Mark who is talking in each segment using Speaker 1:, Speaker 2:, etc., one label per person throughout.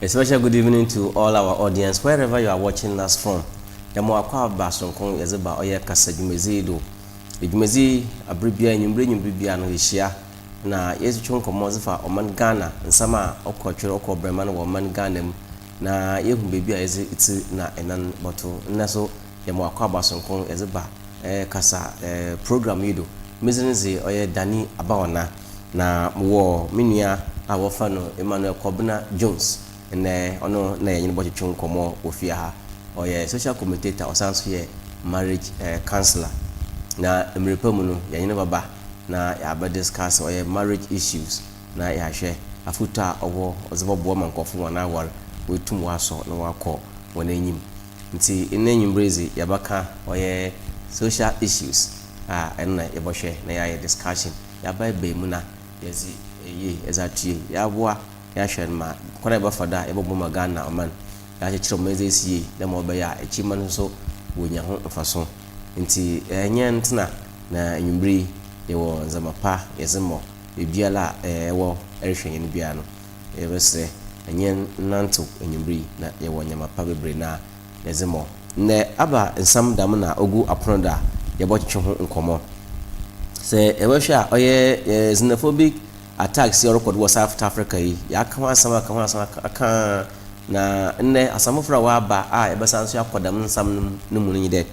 Speaker 1: A special good evening to all our audience wherever you are watching us from. Yɛma wo akwaaba soronko yɛdze ba ɔyɛ kasa dwumadzi yi do. Dwumadzi yi aber biara ewimbir ewimbir biara no yehyia na yɛtwetwe nkɔmbɔ dze fa ɔman Ghana nsɛm a ɔkɔ twere ɔkɔ brɛman wɔ ɔman Ghana mu na yehu beebi a yɛdze tsir na nan bɔto. Ndɛ so yɛma wo akwaaba soronko yɛdze ba kasa program yi do. Me dzin dze ɔyɛ Danny Abawana na mowɔ me nua a wɔfrɛ no Emmanuel Kɔbena Jones. Ndɛ ɔno na yɛnye no bɔtwetwe nkɔmbɔ wɔ fie ha. Ɔyɛ social commentator, ɔsan so yɛ marriage counsellor. Na mber pa mu no yɛnye no bɛba na yɛabɛ discuss ɔyɛ marriage issues na yɛahwɛ afotu a ɔwɔ ɔdze bɔboa ma nkorɔfo hɔn awar woetum wɔasɔ na wɔakɔ hɔn enyim. Ntsi ndɛ ewimbir yi dze yɛbɛka ɔyɛ social issues a ɛno na yɛbɔhwɛ na yɛayɛ discussion. Yɛabaebae mu na yɛdze yie yɛdze ato yie. Yɛaboa yɛahwɛ no ma kwan a yɛbɛfa do a yɛbɔboa ma Ghana ɔman yɛakyerɛkyerɛ ɔman dze esi yie dɛ ma ɔbɛyɛ a ekyirma no nso wonya ho mfaso. Nti ɛnyɛ ntena na ewimbir yi yɛwɔ ndzɛmba pa yɛdze mɔ beebiara a ɛwɔ ɛrehwɛ hɛn biara no yɛbɛsrɛ ɛnyɛ nnantew ewimbir yi na yɛwɔ nneɛma pa bebree na yɛdze mɔ. Ndɛ aba nsɛm dam na ogu apono do a yɛbɔtwetwe ho nkɔmmɔ. Sɛ yɛbɛhwɛ a ɔyɛ xenophobic attacks yi a ɔrekɔ do wɔ South Africa yi, yɛaka ho asɛm aka ho asɛm aka na nnɛ asɛm foforɔ a wɔaba a yɛbɛsan so akɔ dɛm nsɛm no mu no nye dɛ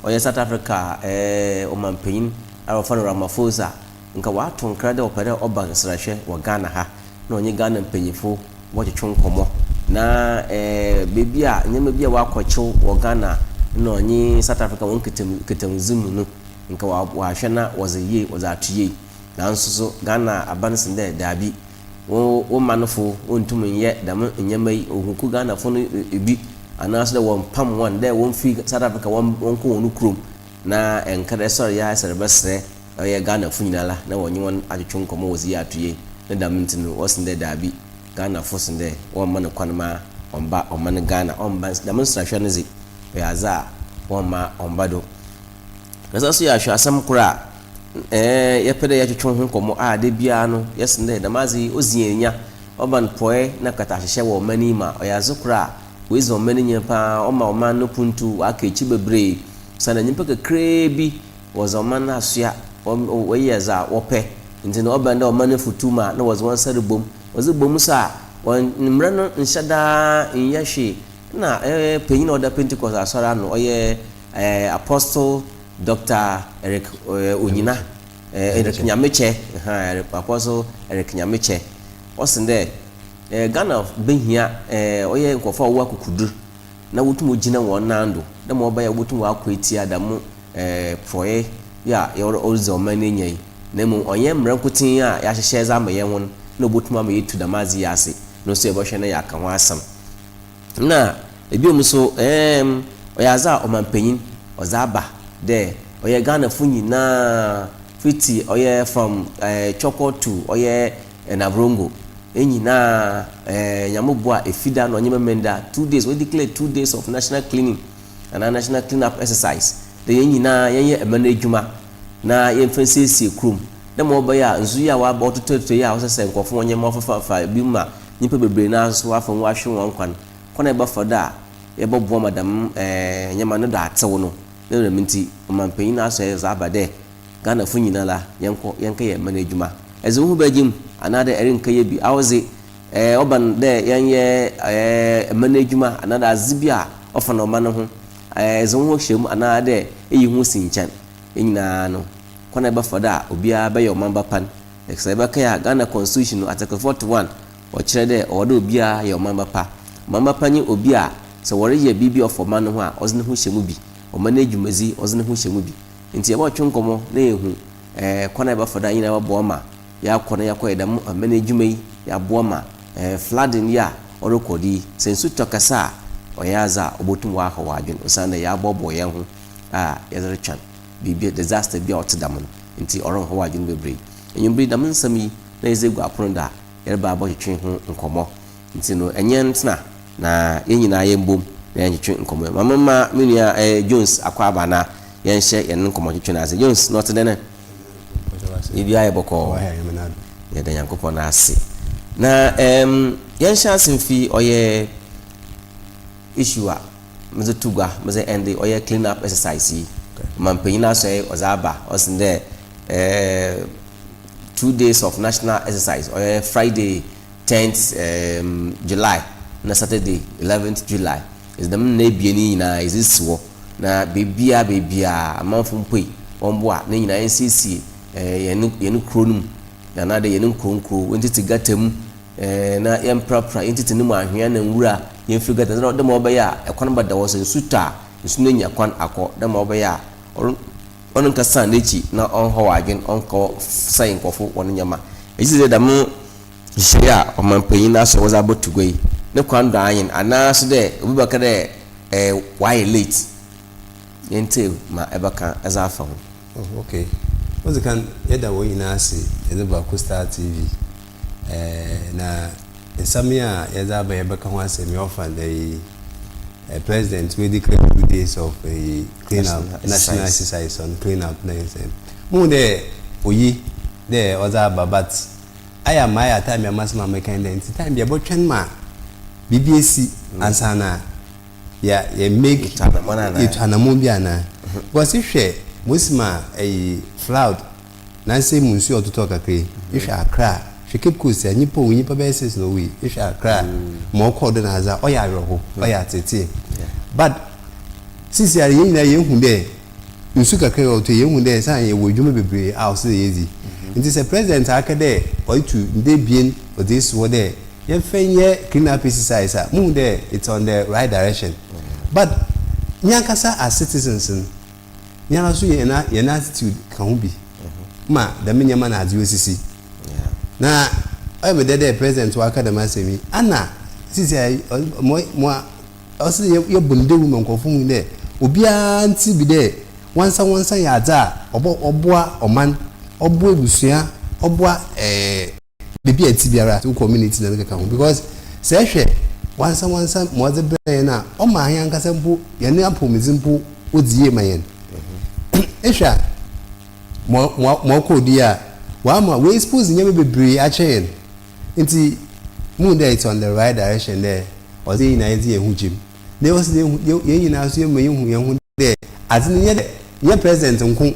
Speaker 1: ɔyɛ South Africa ɔmanpanyin a wɔfrɛ no Ramaphosa nka wato nkra dɛ ɔpɛ dɛ ɔba nsrahwɛ wɔ Ghana ha na ɔnye Ghana mpanyinfo wɔtwetwe nkɔmmɔ na beebi a nneɛma bi a wakɔkyew wɔ Ghana na ɔnye South Africa wɔn nkitahodzi mu no nka wahwɛ na wɔdze yie wɔdze ato yie. Nanso so Ghana aba no sen dɛ daabi, wo manfo wɔntum nyɛ dɛm nneɛma yi ohuku Ghanafo no bi anaasɛ dɛ wɔmpam wɔn dɛ wɔmfiri South Africa wɔnkɔ wɔn kurom na nka dɛ sɔre yɛ sɛ rebɛsrɛ ɔyɛ Ghanafo nyinara na wɔnye wɔn atwetwe nkɔmmɔ wɔ dze yie ato yie. Ne dɛm nti no wɔsen dɛ daabi, Ghanafo sen dɛ wɔmma no kwan ma ɔmba ɔman Ghana ɔmba dɛm nsrahwɛ no dze ɔyɛ adze a wɔmma ɔmba do. Yɛsan so yɛ ahwɛ asɛm koro a yɛpɛ dɛ yɛtwetwe ho nkɔmmɔ a da biara no yɛsen dɛ dɛm adze yi ozi yɛn nya ɔba no pɔɛ na kata ahyehyɛ wɔ ɔman yi mu a ɔyɛ adze koro a woedzi ɔman no nyɛ paa ɔma ɔman no puntu waka akyi bebree sanni nyimpa kakraa bi wɔdze ɔman no asoa wɔyɛ dza wɔpɛ. Nti na ɔbɛn dɛ ɔman no futu mu a na wɔdze wɔn nsa rebom wɔdze bom so a wɔn mmerɛ no nhyɛ daa nyɛ hwee. Na panyin a ɔda Pentecost asɔre ano ɔyɛ Apostle Dr Eric Onyina Eric Nyamekyɛ, Apostle Eric Nyamekyɛ, ɔsen dɛ Ghana behia ɔyɛ nkurɔfoɔ a wɔwɔ akokodur na wotum gyina wɔn nan do dɛ ma ɔbɛyɛ wotum wakɔ etia dɛm porɔeɛ yi a ɔredzi ɔman no enya yi, na mmom ɔnyɛ mmerɛ nkotsee a yɛahyehyɛ dze ama yɛn ho na obotum ama yɛtu dɛm adze yi ase no nso yɛbɛhwɛ na yɛaka ho asɛm. Na ebiom nso ɔyɛ adze a ɔmanpanyin ɔdze aba dɛ ɔyɛ Ghanafo nyinaa fiti ɔyɛ from Chorkor to ɔyɛ Navrongo nyinaa Nyame boa Efida na ɔnye Memenda 2 days wɔn declare 2 days of national cleaning anaa national clean up exercise dɛ yɛn nyinaa yɛnyɛ ɛma no adwuma na yɛmfa nsiesie kurom dɛ ma ɔbɛyɛ a nsu yi a waba ɔtotɔtotɔ yi a wɔsɛ sɛ nkurɔfo wɔn nyɛma ɔfafafa bi ma nyimpa bebree naa nso wafa mu wahwe wɔn kwan kwan a yɛbɛfa do a yɛbɛboa ma dɛm nneɛma no do atew no. Ne dɛm nti ɔmanpanyin asɔ yɛ dze aba dɛ Ghanafo nyinaa la yɛnkɔ yɛnkɛyɛ ɛma no adwuma. Ɛdze wo ho bɛgye mu anaadɛ ɛrenkɛyɛ bi awɔdze ɔba no dɛ yɛnyɛ ɛma no adwuma anaadɛ adze bi a ɔfa no ɔma no ho ɛdze wo ho hyɛ mu anaadɛ eyi ho si nkyɛn yɛn nyinaa no kwan a yɛbɛfa do a obiara bɛyɛ ɔman ba pan. Sɛ yɛbɛka a Ghana Constitution no Article 41 ɔkyerɛ dɛ ɔwɔ dɛ obiara yɛ ɔman ba pa. Ɔman ba pa nye obi a sɛ wɔreyɛ biribi a ɔfa ɔman no ho a ɔdze ne ho hyɛ mu bi, ɔman no adwumadzi ɔdze ne ho hyɛ mu bi. Nti yɛbɛtwe nkɔmmɔ na yɛhu kwan a yɛbɛfa do a nyinaa bɛboa ma yɛakɔ na yɛakɔyɛ dɛm ɔman adwuma yi, yɛaboa ma flooding yi a ɔrekɔ do yi, sɛ nsu tɔ kɛse a ɔyɛ adze a ɔbɛtum wɔahaw adwen osiane dɛ yɛaboaboa yɛn ho a yɛdze retwɛn biribi disaster bi a ɔte dɛm no nti ɔrenhaw adwen bebree. Enyimber dɛm nsɛm yi na yɛdze egu apono do a yɛreba abɔtwetwe ho nkɔmmɔ. Nti no ɛnyɛ ntena na yɛn nyinaa yɛmbom na yɛntwetwe nkɔmmɔ. Ma mema me nua Jones akɔ aba na yɛnhyɛ yɛn nkɔmmɔtwetwe no ase. Jones, na ɔte dɛn? Biribiara yɛ bɔkɔɔ, yɛda Nyankopɔn ase. Na Yɛnhyɛ ase mfi ɔyɛ issue a medze to gua medze ɛnde ɔyɛ clean up exercise yi. Ɔmampanyin asɔe ɔdze aba ɔsen dɛ 2 days of national exercise, ɔyɛ Friday 10th July na Saturday 11th July. Ɛdze dɛm nna 2 yi nyinaa yɛdze si hɔ na beebiara beebiara amanfo mpoe wɔn boa ne nyinaa yɛnsiesie yɛn kuro no mu anaadɛ yɛn nkuro nkuro, wɔntete gutter mu na yɛmprapra, yɛntete ne mu ahwea na nwura yɛmfiri gutter no dɛm a ɔbɛyɛ a ɛkwan bɛda hɔ sɛ nsu tɔ a nsu no anya kwan akɔ, dɛm a ɔbɛyɛ a ɔno nkasa n'akyi na ɔnhɔ wɔ adwen ɔnkɔ sɛe nkɔfo wɔn nneɛma. Esi dɛ dɛm nhyehyɛeɛ a ɔmanpanyin asɔ wɔdze abɔto gua yi ne kwan do anyen anaasɛ dɛ obi bɛka dɛ wayɛ late, yɛntie ma ɛbɛka ɛdze afa ho.
Speaker 2: Oh, okay. Odzi kan, yɛda wɔn nyinaa ase yɛdze ba Coastal TV. Na nsɛm yi a yɛdze aba yɛbɛka ho asɛm yi ɔfa dɛ yi president wey declare 2 days of clean up national exercise on clean up na nsɛm. Mu dɛ oyi dɛ ɔdze aba, but ayɛ ama ayɛ time ama sɛ ma mɛka dɛ nti time bi yɛbɔtwɛn ma biribi esi ansa na yɛ make yɛtu anamɔ bi anaa, because hwɛ mosi ma ɛyi flood nansi mu nsuo ɔtotɔ kakra yi, ehwɛ Accra, hwɛ Cape Coast a nyimpa owu, nyimpa bɛyɛ six na owu yi. Ehwɛ Accra ma ɔkɔɔ do na adza ɔyɛ awerɛho, ɔyɛ atete, but sisi a yɛn nyinaa yɛn hu dɛ nsu kakra yi ɔtɔ, yɛn hu dɛ san yɛ wɔ edwuma bebree a ɔsɛ dɛ yɛdzi. Nti sɛ president aka dɛ ɔretu nde 2 ɔdze esi hɔ dɛ yɛmfɛ nyɛ clean up exercise a, muhu dɛ it's on the right direction, but nyankasa as citizens no nyara nso yɛn attitude ka ho bi ma dɛm nneɛma na adze osisi. Na ɔyɛ mi dɛ dɛ president waka dɛm asɛm yi ana sisi a mo mo ɔsi yɛ bɔ ne dewu ma nkurɔfo hu dɛ obiara nti bi dɛ wansa wansa yɛ adze a ɔbɔ ɔboa ɔman, ɔboa ebusua, ɔboa beebi a ɛti biara wo community na ne keka ho, because sɛ ɛhwɛ wansa wansa ma ɔdze brɛ yɛn a, ɔma ahɛn ankasa mpo yɛn apɔmudzi mpo odzi yie ma yɛn. Ehwɛ a ma ma ɔkɔ odi a wama wɔ expose nneɛma bebree akyerɛ yɛn, nti mu dɛ it's on the right direction dɛ ɔdze yɛn nyinaa yɛdze yɛn ho gyim na ɔsi yɛn nyinaa nso yɛn ma yɛn hu yɛn ho dɛ adze no nyɛ dɛ nyɛ president nko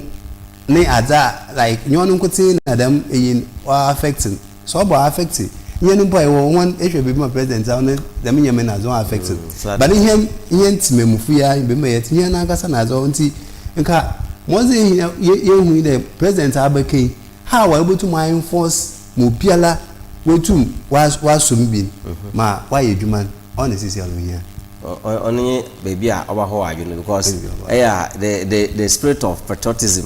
Speaker 2: ne adze a like nyɛ ɔno nkotsee na dɛm eyi ɔ affect no. Sɛ ɔbɔ affect nyɛ no mpo a, yɛwɔ wɔn ehwɛ beebi ma president a ɔno dɛm nyɛma na adze ɔn affect no, but hɛn hɛn temamufu yi a beebi ma yɛte hɛn n'ankasa na adze ɔ. Nti nka wɔn dze yɛn hu yi dɛ president abɛka yi how a wɔbɛtum enforce ma obiara wetum wasom bi ma wayɛ adwuma no ɔna sisi ɔno hia.
Speaker 1: Ɔno nye baabi a ɔba hɔ adwene because ɛyɛ a the spirit of patriotism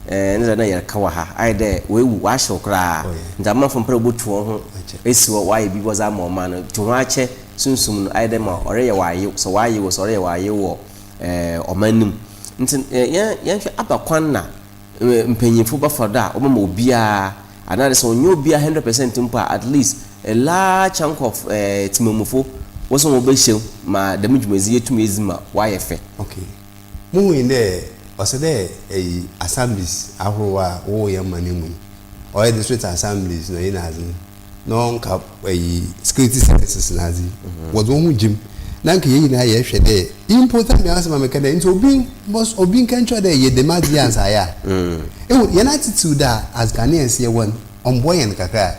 Speaker 1: ne sɛ na yɛreka wɔ ha ayɛ dɛ wɔewu wɔahyew koraa. Nti amanfo mpɛ dɛ wɔbɛtu wɔn ho esi hɔ wɔayɛ bi wɔdze ama ɔman no te ho akyɛ sunsum no ayɛ dɛ ma ɔreyɛ wɔayew sɛ wɔayew sɛ ɔreyɛ wɔayew wɔ ɔman no mu. Nti yɛn yɛnhwɛ aba kwan na mpanyinfo bɛfa do a wɔbɛma obiara anaadɛ sɛ ɔnyɛ obiara 100% mpo a, at least a large chunk of temamufo wɔsɛ wɔn bɛhyɛ ma dɛm dwumadzi yɛtum edzi ma wɔayɛ fɛ.
Speaker 2: Okay, muhu yi dɛ ɔsɛ dɛ ɛyi assemblies ahorow a wɔwɔ yɛn man mu yi, ɔyɛ district assemblies na ɛyi n'adze na ɔnka ɛyi security services n'adze wɔdze wɔn ho gyim na nka yɛn nyinaa yɛhwɛ dɛ mpo time yɛn asɛm ameka dɛ nti obi bɔs obi nkɛntwɛ dɛ yɛ dɛm adze yɛ ansa yɛ a ehu yɛn attitude a as Ghanaians yɛ wɔn ɔmbɔ yɛn kakra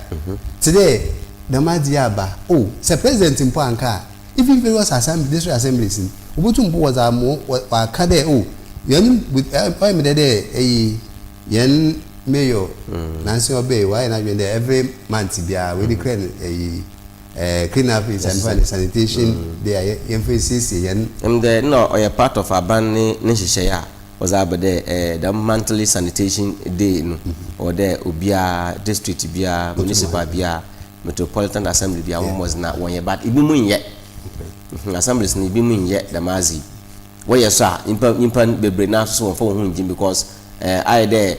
Speaker 2: te dɛ dɛm adze yɛ aba o. Sɛ president mpo anka a, even various assembly, district assemblies no obotum mpo wɔdze amo waka dɛ o yɛn ɔyɛ mi dɛ dɛ ɛyi yɛn mayor nansi ɔbɛ wayɛ n'adwene dɛ every month biara wɔde declare no ɛyi clean up is and sanitation day a yɛmfa siesie yɛn.
Speaker 1: Ndɛ na ɔyɛ part of aban ne nhyehyɛeɛ a wɔdze aba dɛ dɛm monthly sanitation day no ɔwɔ dɛ obiara, district biara, municipal biara, metropolitan assembly biara wɔn mɔdze na wɔnyɛ, but ebi mu nyɛ assemblies no ebi mu nyɛ dɛm adze yi. Wɔyɛ so a nyimpa bebree naa so wɔmfa wɔn ho ngyim because ayɛ dɛ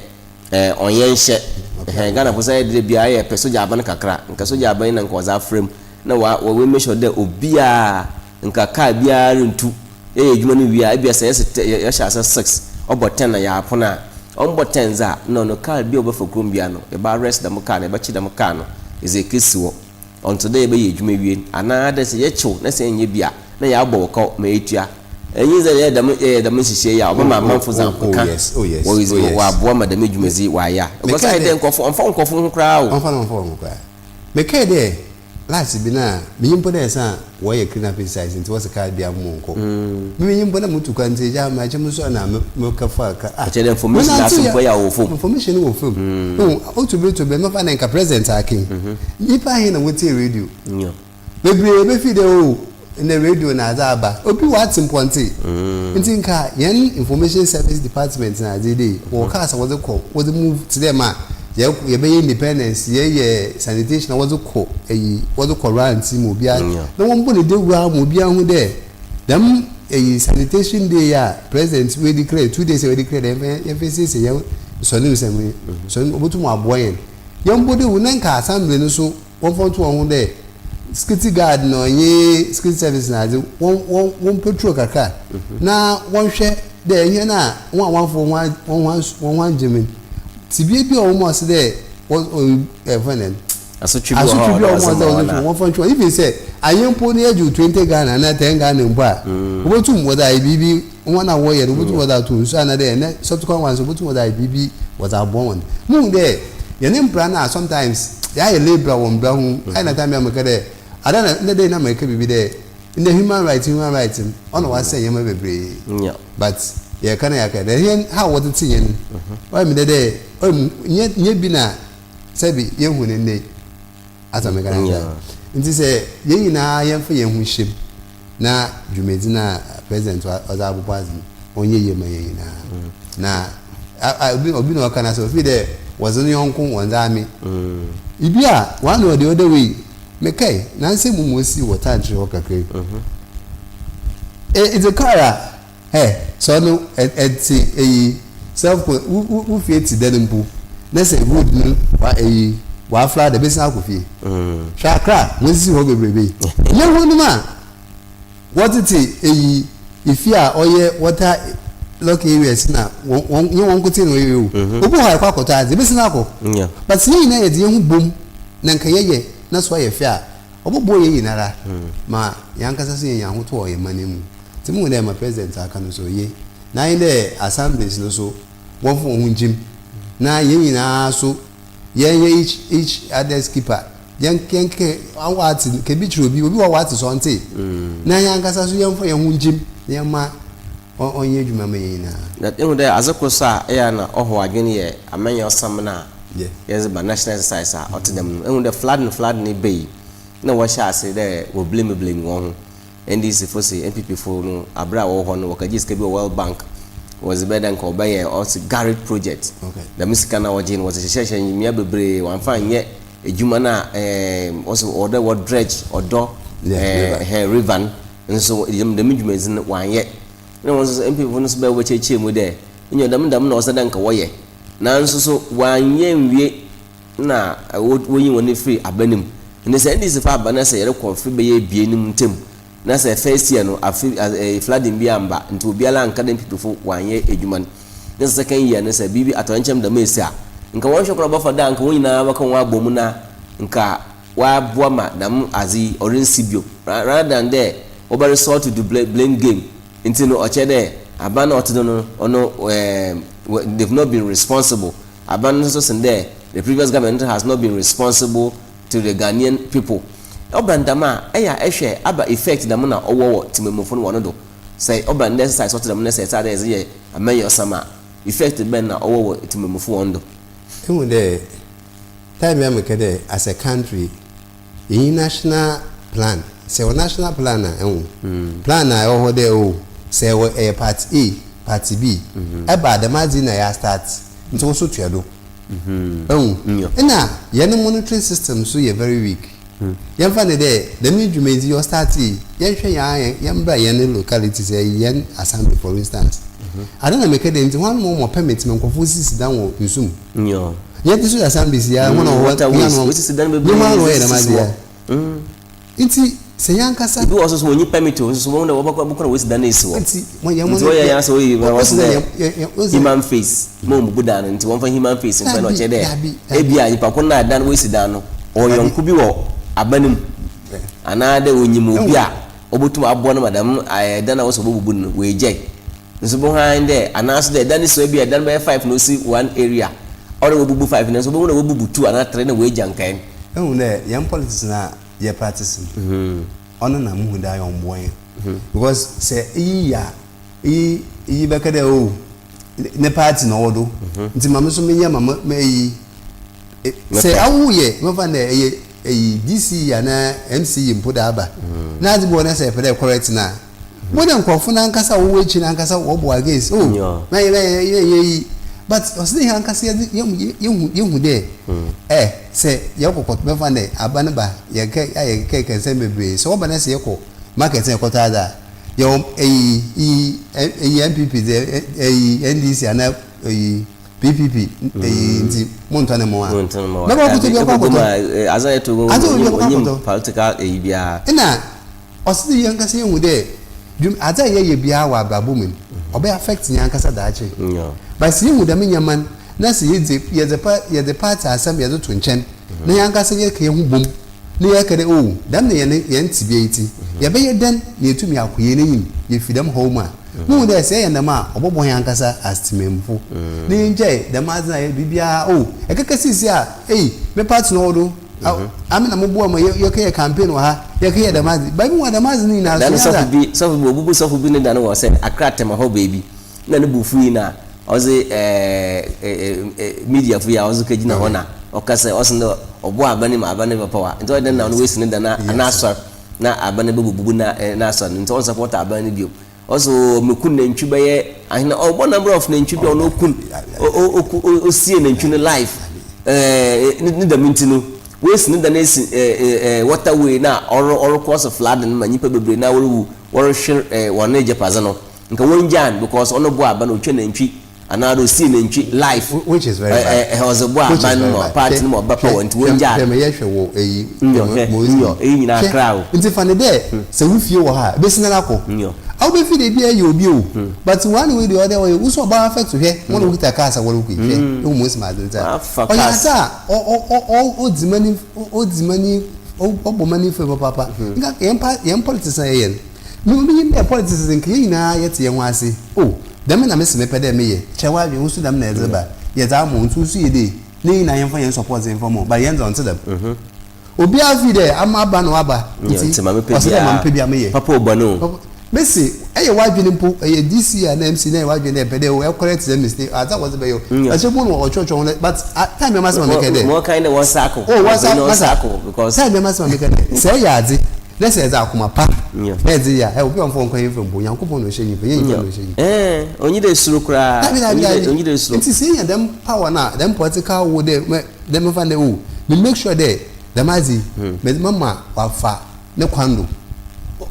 Speaker 1: ɔnyɛ nhyɛ ɛhɛn Ghana fo sɛ ɛyɛ dɛ biara yɛ pɛ sogya aban kakra nka sogya aban yi na nka wɔdze afra mu na wa wɔ make sure dɛ obiara nka car biara rentu. Yɛyɛ adwuma no wie a, ebia sɛ yɛsɛ yɛhyɛ ase 6 ɔbɔ 10 na yɛapono a, ɔmbɔ 10 dze a na ɔno car bi a ɔbɛfa kurom bia no yɛbɛ arrest dɛm car no, yɛbɛkye dɛm car no yɛdze ekesi hɔ. Ɔnntse dɛ yɛbɛyɛ edwuma ewie no, anaa dɛ sɛ yɛkyew na sɛ ennyɛ bi a na yɛabɔ wo kaw ma etua. Enye dɛ yɛyɛ dɛm yɛyɛ dɛm nhyehyɛɛ yi a, ɔbɛma amamfo dze ahokã wɔaboa ma dɛm dwumadzi yi wɔayɛ a. Because ayɛ dɛ nkorɔfo ɔmmfa nkorɔfo ho koraa o.
Speaker 2: Ɔmmfa no ho koraa. Mekɛɛ dɛ last bi no a minyim mpo dɛ nsa a wɔyɛ clean up exercise ntsi wɔse kaar biara mma ɔnnkɔ. Me minyim mpo dɛ mutu kwan ntsi egya makyɛ mo so na mekɛfaa kaar. Ah,
Speaker 1: Ɔkyerɛ dɛ information no aso mpo yɛ a ɔwɔ famu.
Speaker 2: Information no wɔ famu. Ehu, otu ber to ber mɛfa dɛ nka president aka yi, nyimpa ahen na wotsie radio? Beberee bɛfeel dɛ oh ndɛ radio na adze aba. Obi ɔatse mpo ɔnntse. Ntsi nka hɛn information service department na adze dei wɔwɔ cars a wɔdze kɔ wɔdze move tse dɛ ma yɛkɔ yɛbɛyɛ independence yɛyɛ sanitation a wɔdze kɔ eyi wɔdze kɔ rounds ma obiara na wɔmbɔ no dawur ara ma obiara hu dɛ dɛm eyi sanitation day yi a president oedeclare 2 days a oedeclare dɛ yɛmfa yɛmfa nsiesie hɛn nsɔne nsɛm yi nsɔne obotum ɔaboa hɛn yɛmbɔ dawur na nka assembly no so Wɔmfa nto hɔn ho dɛ security guard na ɔnye security service na adze, wɔn wɔn wɔn patrol kakra na wɔnhwɛ dɛ hɛn a hɔn a wɔafa hɔn ho hɔn ho anngye me no, tsebea bi a ɔwɔ mu a ɔsɛ dɛ wɔ ɔ yɛfrɛ no dɛn,
Speaker 1: Asotwe bi wɔ hɔ a
Speaker 2: asotwe bi a
Speaker 1: ɔwɔ
Speaker 2: ɔwɔ
Speaker 1: dɛ
Speaker 2: mu a
Speaker 1: wɔdze
Speaker 2: ɔsɛ dɛ
Speaker 1: ma
Speaker 2: wɔdze
Speaker 1: hɔn
Speaker 2: twe
Speaker 1: a.
Speaker 2: wɔmfa ntwe hɔn. Even sɛ annyɛ mpo na yɛgye wo 20 Ghana anaa 10 Ghana mpo a, wobotum wɔdze ayɛ biribi. Hɔn a wɔyɛ no wobotum wɔdze ato nsu anaadɛ ndɛ subsequent ones wobotum wɔdze ayɛ biribi wɔdze aboa hɔn. Muhu dɛ hɛn mbra no a sometimes yɛayɛ labourer wɔ mbra ho, ayɛ na time bi a mekã dɛ ada na ndɛ da yi na merekã biribi dɛ ndɛ human right human right no ɔna ɔasɛɛ ndzɛmba beberee but yɛrekã na yɛakã dɛ hɛn how wɔtsetse hɛn no ɔyɛ me dɛ dɛ ɔyɛ mu nnyɛ nnyɛ bi na sɛbi yehu no ndɛ yi. Atse ma mekã no ase a? Ntsi sɛ hɛn nyina yɛmfa hɛnho nhyɛ mu na dwumadzi no a president ɔdze abobɔ adze no ɔnyɛ yie ma hɛn nyina. Na obi obi na ɔka no asɛm ofii dɛ wɔdze no yɔnko wɔnndze ame. Ibi a one or the other way mekae nansɛ mu ma osii wɔ tantre hɔ kakra yi. Edze kaar a hɛ sɛ ɔno ɛtse eyi self con wo wo wo fie tse dɛn mpo na sɛ road no wa eyi wafla dɛ bɛsan akɔ fie. Hwɛ Accra wɔasisi hɔ bebrebe yi. Nyɛ hɔnom a wɔtsetse eyi efie a ɔyɛ water lock areas na wɔn wɔn nyɛ wɔn nkotsee na wɔyɛ o. Obi wɔ hɔ a ɛkɔ akɔtɔ adze ebɛsan akɔ. But sɛ yɛn nyinaa yɛdze yɛn ho bom na nka yɛyɛ na so ayɛ fɛ a ɔbɔboa yɛn nyinara ma yɛn ankasa so yɛnya ahotɔ wɔ yɛn man mu. Ntsi muhu dɛ ma president aka no so oye. Na nye dɛ assemblies no so wɔmfa hɔn ho ngyim na hɛn nyinaa so yɛnyɛ each each other's keeper. Yɛn yɛnkeka ɔatse ka bi kyerɛ obi, obi wɔ hɔ a ɔatse so ɔnntse. Na hɛn ankasa so yɛmfa hɛn ho ngyim na yɛmma ɔnyɛ edwuma ma hɛn nyinaa.
Speaker 1: Na ehu dɛ adze kor so a eyɛ a na ɔhaw adwen yɛ amanyɛ ɔsam no a yɛdze ba national exercise a ɔtse dɛm no. Ehu dɛ flooding flooding yi ba yi nna wɔhyɛ ase dɛ wɔ blame blame hɔnho. NDC fo se NPP fo no aber a wɔwɔ hɔ no wɔkɛgyee sika bi wɔ World Bank wɔdze bɛyɛ dɛ nka wɔbɛyɛ ɔse GARID project. Dɛm sika no a wɔgyee no wɔdze hyehyɛɛhyɛ mbea beberee wɔammfa annyɛ edwuma no a ɛɛm wɔse ɔwɔ dɛ wɔ dredge ɔdɔ ɛɛ river no nso dɛm dwumadzi no wɔannyɛ. Nna hɔn so NPP fo no so bɛyɛ wɔbɛkyerɛkyerɛ mu dɛ nyew dɛm dɛm na ɔsɛ dɛ nka wɔyɛ naaso so wɔannyɛ ennwie na woyi hɔn fir aba no mu. Ntsi sɛ NDC fo aba na sɛ yɛrokɔ mfe bɛyɛ ebien no mu ntamu na sɛ first year no afe flooding bi ammba ntsi obiara annka dɛ NPP fo wɔannyɛ edwuma no, na sɛ second year no sɛ biribi atɔrɛnkyɛm dɛm esi a, nka wɔnnhwɛ kwan a wɔbɛfa do a nka hɔn nyina bɛka hɔn abɔ mu na nka wɔaboa ma dɛm adze yi ɔrinnsi bio rather than dɛ wɔbɛ resort to the blame game ntsi no ɔkyerɛ dɛ aban a ɔtse do no ɔno they've not been responsible. Aban no so sen dɛ the previous government has not been responsible to the Ghanaian people. Ɔba no dɛm a, eyɛ a ehwɛ aba effect dɛm na ɔwɔ wɔ tsemammufo no hɔn do. Sɛ ɔba no dɛ exercise ɔtse dɛm na sɛ yɛtse dɛ yɛdze yɛ amanyɔsɛm a, effect bɛn na ɔwɔ wɔ tsemammufo hɔn do?
Speaker 2: Ehu dɛ time bi a mekɛ dɛ as a country yennyi national plan, sɛ ewɔ national plan a ehu, plan a ɔwɔ hɔ dɛ oh sɛ ewɔ ɛyɛ part A, part B, ɛba a dɛm adze yi na yɛa start ntsi wo so toa do. Ehu, nna hɛn monitoring system so yɛ very weak. Yɛmfa no dɛ dɛm dwumadzi yi ɔstart yi, yɛnhwɛ hɛn ara yɛmbra hɛn localities, hɛn assembly for instance. Adɛn na mekɛ dɛ ntsi hɔn na wɔma permit ma nkorɔfo sisi dan wɔ nsu mu? Hɛn tse so yɛ assemblies yi ara, hɔn na wɔwɔ hɛn na wɔyɛ dɛm adze yi ara. Ntsi sɛ hɛnankasa.
Speaker 1: Bi wɔ hɔ so so wonnyi permit o, nso so bohu dɛ wɔbɔkɔ bɔkɔ na woesi dan no esi hɔ.
Speaker 2: Ntsi wɔyɛ
Speaker 1: Ntsi wɔyɛ hɛn asɛ oyi wɔse dɛ human face ma wombubu dan no ntsi wɔmfa human face mfa na ɔkyerɛ dɛ ebia nyimpa kor no a dan woesi dan no ɔwɔ nyɛnko bi wɔ. aban no mu anaadɛ onyim obi a obotum aboa no ma dɛm dan a wɔse wobobubu no no oegyae. Nso bohu ara nye dɛ anaa so dɛ dan no si hɔ bi a dan bɛyɛ five na osi one area ɔwɔ dɛ wobubu five no nso bohu dɛ wobubu two anaa three na woegya nkae no.
Speaker 2: Ehu dɛ hɛn politics no a yɛ practice no ɔno na muhu dɛ ayɛ ɔmmboa hɛn because sɛ iyi yɛ a iyi iyi bɛka dɛ oh ne party na ɔwɔ do ntsi ma me so menyɛ ma me eyi sɛ awo yɛ mɛfa no dɛ ɛyɛ eyi DCE anaa MCE mpo dɛ aba na adze bi wɔ hɔ na sɛ epɛ dɛ correct no a Mo dɛ nkorɔfo no ankasa a wɔwɔ ekyir no ankasa wɔbɔ against oh na yɛ yɛ yɛ yɛ yi but ɔsɛ dɛ hɛn ankasa yɛdze yɛhu yɛhu yɛhu dɛ eh sɛ yɛkɔ kɔ bɛfa no dɛ aba no ba yɛkɛ a yɛkɛkɛ nsɛm bebree sɛ wɔba na sɛ yɛkɔ market na yɛkɔtɔ adze a yɛwɔ eyi iyi eyi NPP dze eyi NDC anaa eyi PPP eyi nti montɔ ne mo a bɛba ɔkɔtɔ bi akɔ akɔtɔ
Speaker 1: adze a yɛtɔ
Speaker 2: adze a obi akɔ akɔtɔ
Speaker 1: political eyi biara
Speaker 2: ɛna. Ɔsɛ dɛ hɛnankasa yehu dɛ dwum adze a yɛyɛ biara wɔ abrabɔ mu no, ɔbɛ affect hɛnankasa daakye. But sɛ yehu dɛm ndzɛmba no na sɛ yedzi yɛdze pa yɛdze party asɛm yɛdze to nkyɛn na hɛnankasa yɛka hɛnho bɔ mu na yɛka dɛ oh dɛm na hɛn hɛn tsebea yi tse, yɛbɛyɛ dɛn na yeetum akɔ hɛn enyim yefi dɛm haw mu a, muhu dɛ sɛ yɛyɛ dɛm a ɔbɔboa hɛnankasa as tsemamufo na yengyae dɛm adze no a yɛyɛ biribiara oh ɛkɛkɛ sesei a ei me party na ɔwɔ do, Ame na moboa ma yɛkɛyɛ campaign wɔ ha, yɛkɛyɛ dɛm adze. But mehu a dɛm adze no nyinaa
Speaker 1: so yɛ adze a. Bi, sɔfo bi, obubu sɔfo bi ne dan wɔ sɛ Accra Tema hɔ beebi. Nna no bo fuwii na ɔdze ɛɛ mediafo yi a ɔdze kegyina hɔ na ɔka sɛ ɔse dɛ ɔboa aban no ma aban no bɛpaw a, ntsi ɔyɛ dɛn na ɔno oesi ne dan n'asɔr na aban no bɛbubu n'asɔr no ntsi ɔnnsupporta aban no bio. Ɔse oo meku nantwi bɛyɛ ahe na ɔbɔ number of nantwi bi a ɔno okun oku osie nantwi no life ɛɛ ne dɛm nti no woesi ne dan esi ɛɛ water way na ɔro ɔrokɔ so flooding ma nyimpa bebree na wɔrewu wɔrehwer ɛɛ wɔn egyapadze no nka wongyaa no because ɔno boa aba no otwa nantwi Anaa do sii nantwi life
Speaker 2: Which is very bad.
Speaker 1: Ɛhɛ ɔdze bɔ
Speaker 2: Which is
Speaker 1: aban no
Speaker 2: very
Speaker 1: ma
Speaker 2: bad.
Speaker 1: party no ma ɔba power ntsi
Speaker 2: Hwɛ
Speaker 1: wongyaa
Speaker 2: hwɛ ma yɛhwɛ wɔ eyi
Speaker 1: Nyɔ hwɛ
Speaker 2: Moses
Speaker 1: nyɔ eyi nyinaa
Speaker 2: Hwɛ
Speaker 1: kra o.
Speaker 2: ntsi fa no dɛ sɛ wo fie wɔ ha a ebesi nan akɔ.
Speaker 1: Nyɔ.
Speaker 2: A wobefi dɛ bi ayɛ obi o but one way deɛ ɔdɛ ɔyɛ wo so ɔba affect hwɛ wɔn a wokita cars a wɔrokɔ yi hwɛ ehu Moses ma adze ntsi a
Speaker 1: Wafa
Speaker 2: ɔyɛ
Speaker 1: cars.
Speaker 2: adze a ɔ ɔ ɔ ɔ odzi m'ani odzi m'ani ɔbɔ m'ani fam papaapa. Nka hɛn pa hɛn politics a yɛyɛ no Me minyim dɛ politics dze nka hɛn nyina yɛtse hɛnho ase. Oh, dɛm na mese mepɛ dɛ meyɛ, kyerɛ w'adwen, wo so dɛm na edze ba, yɛdze ama wo, ntsi wo so yɛ dei, na hɛn nyina yɛmfa hɛn support mfa ma wo, but hɛn dze ɔnntse dɛm. Obiara feel dɛ ama aba na ɔaba ntsi ɔsɛ dɛ ma mepɛ biara meyɛ.
Speaker 1: Papa o bɔn o.
Speaker 2: Mese, eyɛ w'adwen mpo, ɛyɛ DC anaa MC na eyɛ w'adwen dɛ epɛ dɛ oh correct dɛm mistake, adze a wɔdze bɛyɛ o, ɛkyɛ bohu no wɔkyerɛkyerɛw ho dɛ, but time biara m'asɛm a mekɛ dɛ.
Speaker 1: Ma ɔkan dɛ wɔnsaako.
Speaker 2: Oh, wɔnsaako, masa, time biara m'asɛm a mekɛ dɛ, sɛ eyɛ adze Na sɛ edze akoma pa na edze yɛ a, ɛ, obi a ɔmmfa nkwa nyimfa mpo, Nyankopɔn na ɔhyɛ nyimpa, nnyɛ nyimpa na ɔhyɛ nyimpa.
Speaker 1: Ɛɛ, onnyi dɛ esuro koraa.
Speaker 2: Dabi, dabi,
Speaker 1: Onnyi dɛ,
Speaker 2: dabi.
Speaker 1: onnyi dɛ esuro.
Speaker 2: Ntsi sɛ yenya dɛm power no a, dɛm political will dɛ, mɛ, dɛ memfa no dɛ, oh, me make sure dɛ dɛm adze yi, medze mama ɔafa ne kwan do.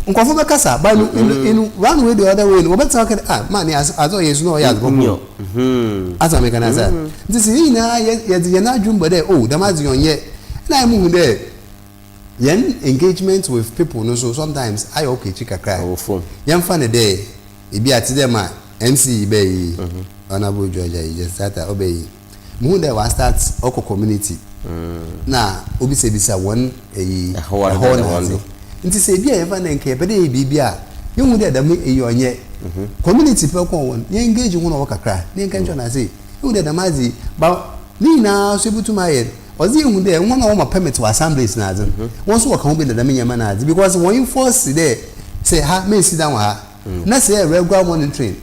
Speaker 2: Nkorɔfo bɛkasa, but in, in, in one way the other way no, wɔbɛtsena hɔ aka dɛ, ah, man yi, adze a ɔyɛ yi so nna ɔyɛ adze papa o. Atse ma meka no ase a? Ntsi sɛ hɛn nyina yɛ, yɛdze hɛn adwen bɔ dɛ, oh, dɛm adze yi ɔnnyɛ, nna ayɛ muhu dɛ, Hɛn engagement with people no so sometimes ayɛ ɔkɔ ekyir kakra.
Speaker 1: Ɔwɔ famu.
Speaker 2: Yɛmfa no dɛ bi a tse dɛ ma MC yi bɛyɛ yi, Honourable George ayi, Jesse Tata ɔbɛyɛ yi, muhun dɛ ɔastart ɔkɔ community na obisabisa hɔn eyi,
Speaker 1: Ɛhɔ
Speaker 2: ɛhɔ
Speaker 1: na
Speaker 2: na
Speaker 1: hɔn
Speaker 2: adze.
Speaker 1: do.
Speaker 2: Ntsi sɛ bi a yɛmfa no dɛ nka yɛpɛ dɛ yɛyɛ biribi a, yehu dɛ dɛm eyi ɔnnyɛ. Community pɛ kɔ hɔn, yɛ engage hɔn wɔ hɔ kakra na yɛnka nkyerɛ hɔn ase, ehu dɛ dɛm adze yi, ba ne nyina so yebotum ayɛ. Ɔdze ehu dɛ hɔn a wɔma permit wɔ assemblies na adze no, hɔn so wɔka ho bi na dɛm ndzɛmba no adze because hɔn enforce dɛ sɛ ha mennsi dan wɔ ha na sɛ yɛyɛ regular monitoring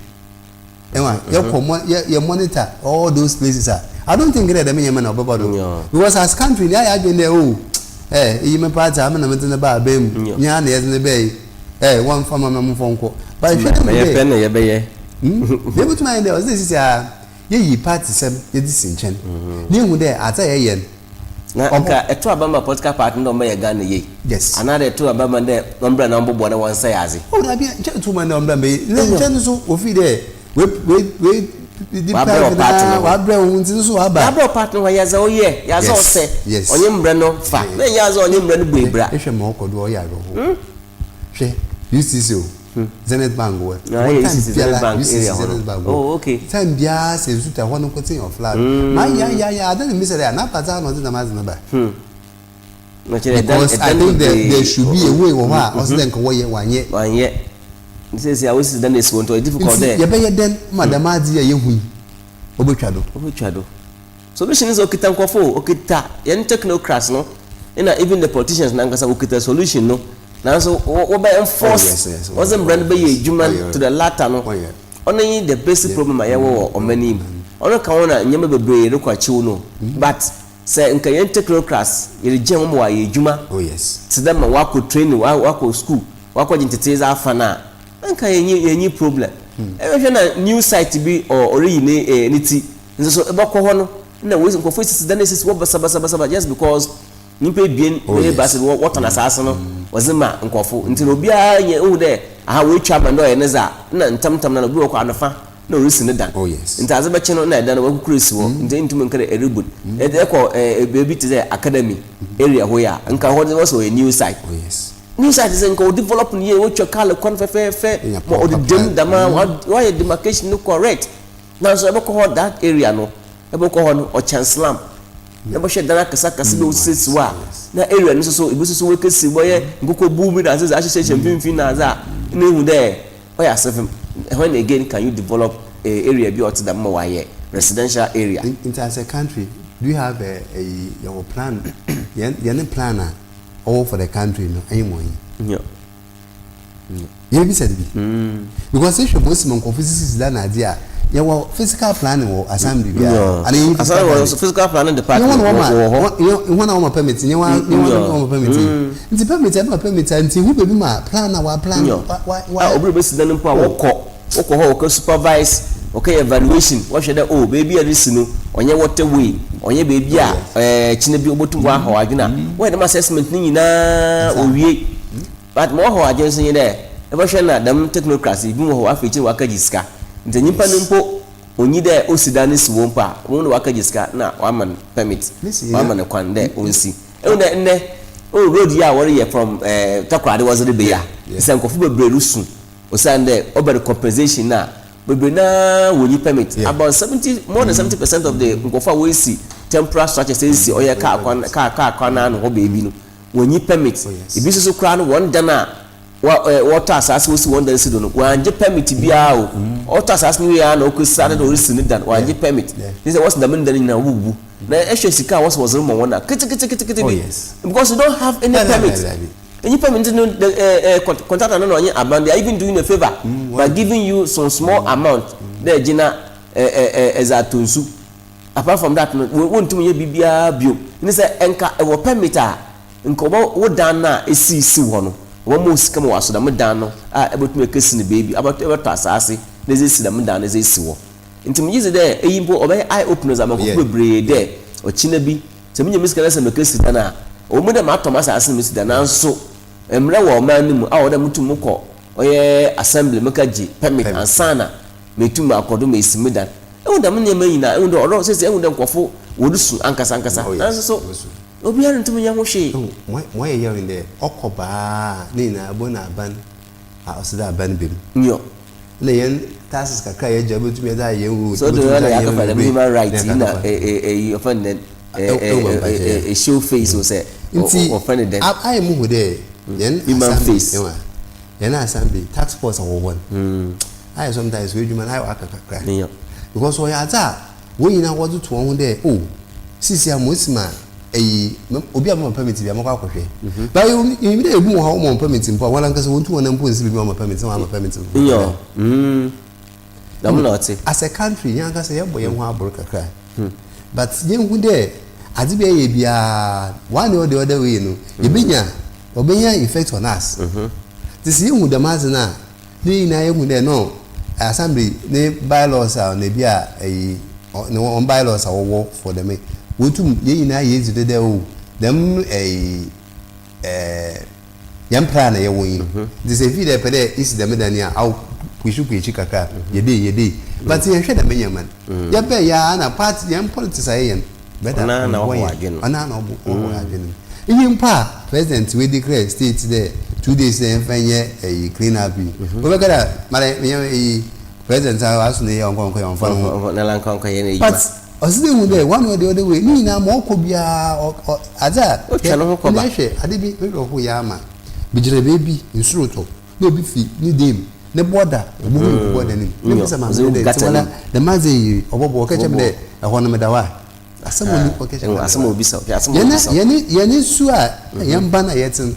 Speaker 2: ewa yɛkɔ mo yɛ yɛ monitor all those places a, I don't think dɛ dɛm ndzɛmba no ɔbɛba do because as country no yɛayɛ adwen dɛ oh eh iyi me party a me na medze no baa aban mu nyia na yɛdze no bae yi eh wɔmfa mma me momfa nkɔ but hwɛ na
Speaker 1: Ma
Speaker 2: hu dɛ
Speaker 1: yɛpɛ na yɛbɛyɛ.
Speaker 2: hmm yebotum ayɛ dɛ ɔdze dɛ sisi a Yeyi party-sɛm yɛdze si nkyɛn na yehu dɛ adze a yɛyɛ no.
Speaker 1: Na
Speaker 2: Ɔbɔ.
Speaker 1: nka ɛto aba ma political party no dɛ ɔmbɛyɛ Ghana yie?
Speaker 2: Yes.
Speaker 1: Anaa dɛ ɛto aba ma dɛ ɔmbra na ɔmbɔboa na wɔnsɛe adze?
Speaker 2: Oh dabi, nkyɛ etu ma dɛ ɔmbra mbɛyɛ na nkyɛ no so ofii dɛ wei wei wei
Speaker 1: di Wabrɛ wɔ party no ho.
Speaker 2: Wabrɛ wo ho ntsi no so ɔaba.
Speaker 1: Wabrɛ wɔ party no ho, yɛ dza ɔyɛ, yɛ adze a ɔsɛ,
Speaker 2: Yes.
Speaker 1: ɔnye mbrɛ no fa, na nnyɛ adze a ɔnye mbrɛ no bɔ ebira.
Speaker 2: Ehwɛ ma ɔkɔ do a ɔyɛ awerɛhow. Hwɛ UCC o, Zenith Bank wɔ hɔ time biara UCC Zenith Bank wɔ time biara sɛ nsu tɔ ɛhɔ no nkotsee ɔflood. Mayɛ yɛ yɛ ada na mibisa dɛ ana apadze ara na ɔdze dɛm adze no ba? Because I think there there should be a way wɔ hɔ a ɔsɛ dɛ nka wɔyɛ wɔanyɛ.
Speaker 1: Wɔanyɛ. Sɛsɛ a wosi dan esi hɔ nti ɔyɛ difficult dɛ.
Speaker 2: Nti yɛbɛyɛ dɛn ma dɛm adze yi a yehu yi obotwa do?
Speaker 1: Obotwa do. Solution no sɛ okita nkorɔfo o, okita hɛn technocrats no na even the politicians nankasa wokita solution no naaso wɔbɛ enforce wɔdze mbra no bɛyɛ edwuma to the latter no ɔno nye the basic problem a yɛwɔ wɔ ɔman yi mu. Ɔno ka ho na ndzɛmba beberee rokɔ akyiw no but sɛ nka hɛn technocrats yɛregyaa hɔn ma wɔayɛ edwuma tse dɛ ma wɔakɔ training, wɔakɔ skuul, wɔakɔgye ntsetsee dze afa no a, nka yɛnyi yɛnyi problem. Ebɛhwɛ na new site bi ɔreyi ne ne tsi nso so ebɔkɔ hɔ no nna woesi nkorɔfo esisi dan esisi hɔ basabasabasa just because nyimpa ebien bɛyɛ ebiasa bi wɔtɔn asaase no wɔdze ma nkorɔfo ntsi no obiara nya ohu dɛ aha woetwa ama no dɛ ɔyɛ ne dze a nna ntsɛmntsɛm no obi wɔ kɔ anofa na orisi ne dan ntsi adze bɛkye no nna dan no woekukuru esi hɔ ntsi enntum nnka dɛ erubu edze ekɔ beebi tse dɛ academy area hɔ yi a nka hɔ dze wɔse ɔyɛ new site. New site dze nka wɔdevelop no yie, wotwa kaar kwan fɛfɛɛfɛ ma ɔdeda mu dɛm ara, wɔayɛ demarcation no correct. Nanso ebɔkɔ hɔ that area no, ebɔkɔ hɔ no ɔkyɛn slum. Na ebɔhwɛ dan akɛse akɛse bi a wosisisi hɔ a, na area no so ebi so woekesi wɔyɛ nkokɔ buw bi na adze dze ahyehyɛhyɛ mfinimfin na adze a, nna ehu dɛ ɔyɛ asefem. When again can you develop a area bi a ɔtse dɛm ma wɔayɛ residential area?
Speaker 2: Nti as a country do you have a eyi yɛwɔ plan yɛn yɛne plan a ɔwɔ for the country no ɛyɛ mo yi. Yɛbisa no bi. Because ehwɛ mo esi ma nkurɔfo sisi da na adze a yɛwɔ physical planning wɔ assembly bi a. Ana yɛn physical planning.
Speaker 1: Physical planning department wɔ hɔ.
Speaker 2: Wɔn na wɔma permit nyɛ wɔn na wɔma permit. Nti permit ɛma permit a nti hu beebi ma plan na wa plan.
Speaker 1: A obi bɛsi dan mpo a wɔkɔ. Wokɔ hɔ wɔkɔ supervise, wɔkɛyɛ evaluation, wɔhwɛ dɛ oh beebi a erisi no ɔnnyɛ water way, ɔnnyɛ beebi a kyena bi obotum ɔahaw adwen a, wɔyɛ dɛm assessment no nyina wowie. But ma ɔhaw adwen so nye dɛ ebɔhwɛ na dɛm technocrats yi binom wɔ hɔ wɔafa ekyir na wɔakɛgye sika. Ntsi nyimpa no mpo onnyi dɛ osi dan no si hɔ mpo a, wobohu dɛ ɔakɛgye sika na wɔama no permit, wɔama no kwan dɛ onsi. Ehu dɛ ndɛ oh road yi a wɔreyɛ from Takoradi wɔdze reba yi a, sɛ nkorɔfo beberee rusu Osiandɛ ɔba no compensation no a, beberee no ara wonnyi permit. About 70, more than 70% of the nkorɔfo a woesi temporal structures esi ɔyɛ kaar kwan, kaar kaar kwan n'ano hɔ beebi no, wonnyi permit. Bi so so koraa no, hɔn dan a wɔ ɛɛ wɔtɔ asaase wosi hɔn dan si do no, wɔanngye permit biara o. Ɔtɔ asaase no wie ara na okesi ara dɛ orisi ne dan, wɔanngye permit. Ntsi sɛ wɔse dɛm ndan no nyina wobubu. Na ehwɛ sika a wɔse wɔdze rema hɔn a, ketseketseketse bi. Because you don't have any permit. Nyimpa mu ntsi no the eh eh contractor no na ɔnye aban they are even doing a favour by giving you some small amount dɛ gye na eh eh eh edze atɔ nsu. Apart from that no wonntum nnyɛ biribiara bio. Ntsi sɛ nka ewɔ permit a nka wɔbɔ wo dan no a esii siw hɔ no wɔbɛma wo sika ma wɔasɔ dɛm dan no a ebotum ekesi no beebi abɔtɔ ebɔtɔ asaase na edze esi dɛm dan no edze esi hɔ. Ntsi megye dzi dɛ iyi mpo ɔbɛyɛ eye opener dze ama nkorɔfo beberee dɛ ɔkyena bi Sɛ minya me sika na sɛ mekesi dan a, ɔwɔ mu dɛ matɔ m'asaase na mesi dan naaso mbra wɔ ɔman no mu a ɔwɔ dɛ mutum mokɔ ɔyɛ assembly mekɛgye permit ansaana meetum akɔ do meesi me dan. Ehu dɛm ndzɛmba yi nyina, ehu dɛ ɔwɔ dɛ sesei ehu dɛ nkorɔfo worusu ankasa ankasa naaso so obiara runntum nnyɛ ho hwee.
Speaker 2: Ehu, ma ɔyɛ yaw nye dɛ ɔkɔ baa a ne nyina ebo na aban a ɔsɛ dɛ aban ba mu.
Speaker 1: Nyew.
Speaker 2: Nna hɛn taxes kakra a yɛgye a yebotum yɛdze ayɛ hɛn road,
Speaker 1: So do
Speaker 2: yebotum
Speaker 1: na
Speaker 2: dze ayɛ
Speaker 1: yɛakɛfa
Speaker 2: hɛn
Speaker 1: dɛm
Speaker 2: railway
Speaker 1: human
Speaker 2: na
Speaker 1: right yi na
Speaker 2: yɛakɛfa.
Speaker 1: eyi wɔfrɛ no dɛn show face o sɛ
Speaker 2: Ntsi
Speaker 1: wɔfrɛ no dɛn.
Speaker 2: ayɛ muhu dɛ hɛn
Speaker 1: Human
Speaker 2: assembly
Speaker 1: face.
Speaker 2: ehu a, hɛn assembly task force a wɔwɔ no, ayɛ sometimes hɔn edwuma no ayɛ ɔaka kakra because ɔyɛ adze a hɔn nyina wɔdze to hɔnho dɛ oh sesei a mosi ma eyi obi a mema permit bi a mɔkɔ akɔhwɛ but yenyim dɛ ebi wɔ hɔ a wɔma wɔn permit mpo a hɔn ankasa wonntu hɔn nan mpo nnsi beebi a wɔama permit na wɔama permit no.
Speaker 1: Nyɔ mm dɛm na ɔtse.
Speaker 2: As a country hɛn ankasa yɛbɔ hɛn ho abor kakra but yenhu dɛ adze bi a yɛyɛ biara one or the other way no yebenya ɔbenya effect on us ntsi sɛ yehu dɛm adze no a Ne nyinaa yɛhu dɛ no assembly ne bylaws a na bi a ɛyi ne wɔn bylaws a wɔwɔ for dɛm wotum yɛn nyinaa yɛdzi do dɛ o dɛm ɛyi ɛɛ yɛn plan na yɛwɔ yi nti sɛ efi dɛ pɛ dɛ esi dɛm dan yi a awo pusu kɔ ekyi kakra yɛde yɛde but yɛnhwɛ dɛm nneɛma no yɛbɛ yɛ a na party yɛn politics a yɛyɛ no. Brɛda,
Speaker 1: Ɔnoara na
Speaker 2: ɔmmbɔ
Speaker 1: ɔhaw
Speaker 2: hɛn.
Speaker 1: adwen no.
Speaker 2: Ɔnoara na ɔbɔ ɔhaw adwen no. Iyi mpo a president wei declare state dɛ 2 days dɛ yɛmfa nyɛ ɛyi clean up yi. Wɔbɛka dɛ mara menyɛ eyi president a ɔaso ne yɛ ɔnkɔ nkɔyɛ ɔmmfa no ho.
Speaker 1: Nala nkɔ nkɔyɛ n'edwuma.
Speaker 2: But. Ɔsɛ dɛ ehu dɛ one way or the other way ne nyinaa ma ɔkɔ biara ɔ ɔ adze a
Speaker 1: Otwa no ho kɔba.
Speaker 2: Ndɛ hwɛ ade bi me werɛ how yi ara ma megyina beebi nsu rotɔ na obi fi ne dan mu ne bɔda obohu me gu bɔda no mu na mibisa maame no dɛ ntsi woana dɛm adze yi ɔbɔboa ɔka kyerɛ me dɛ ɛhɔ no meda hɔ a asɛm a ɔni ɔka kyerɛ me dɛ meda hɔ a yɛn yɛn su a yɛn ba no a yɛtse no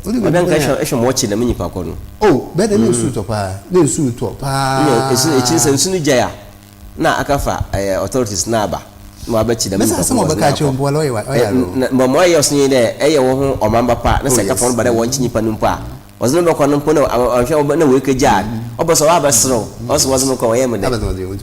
Speaker 1: Ɔdɛ nka ehwɛ ehwɛ ma ɔkye dɛm nyimpa kor no.
Speaker 2: Oh bɛyɛ dɛ na nsu rotɔ paa na nsu rotɔ paa.
Speaker 1: Ekyir sɛ nsu no gyae a na aka fa ɛɛ authorities no aba na wɔabɛkye dɛm
Speaker 2: nyimpa kor no wɔdze no akɔ.
Speaker 1: Mbɔ ma ɔyɛ so nye dɛ eyɛ woho ɔmamba pa na sɛ eka fa hɔn ba dɛ wɔnkye nyimpa no mpo a, wɔdze no bɔkɔ no mpo na ɔannhwɛ na oekegyaa no, ɔbɔ so ɔabɛserew, ɔse wɔdze me kɔ wɔyɛɛ me dɛn?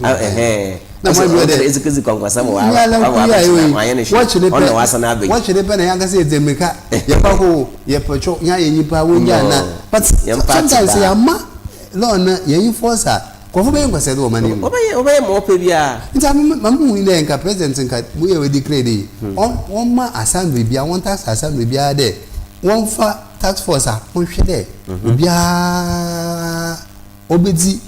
Speaker 1: Ɛhɛn, ɔse ɔno dɛ edze kedzi kwankwasɛm wɔ ha, ɔama wɔabɛkye no a ɔannyɛ no hwee, ɔno na ɔasan aba yi.
Speaker 2: Wɔkye no pɛ na hɛn yɛdze mbirika yɛkɔ akɔ yɛpɛ kyɛw, hɛn yɛ nyimpa wongyaa no a, but sometimes sɛ yɛamma law no yɛnn enforce a, Nkurɔfo bɛyɛ nkwaseade wɔ ɔman yi mu.
Speaker 1: Wɔbɛyɛ wɔbɛyɛ ma wɔpɛ biara.
Speaker 2: Nti ame ma me hu dɛ nka president nka mo yɛ wedi declare dɛ ɔn wɔn ma assembly bia wɔn tax assembly biara dɛ wɔn fa task force a wɔn hwɛ dɛ obiara ɔbɛdzi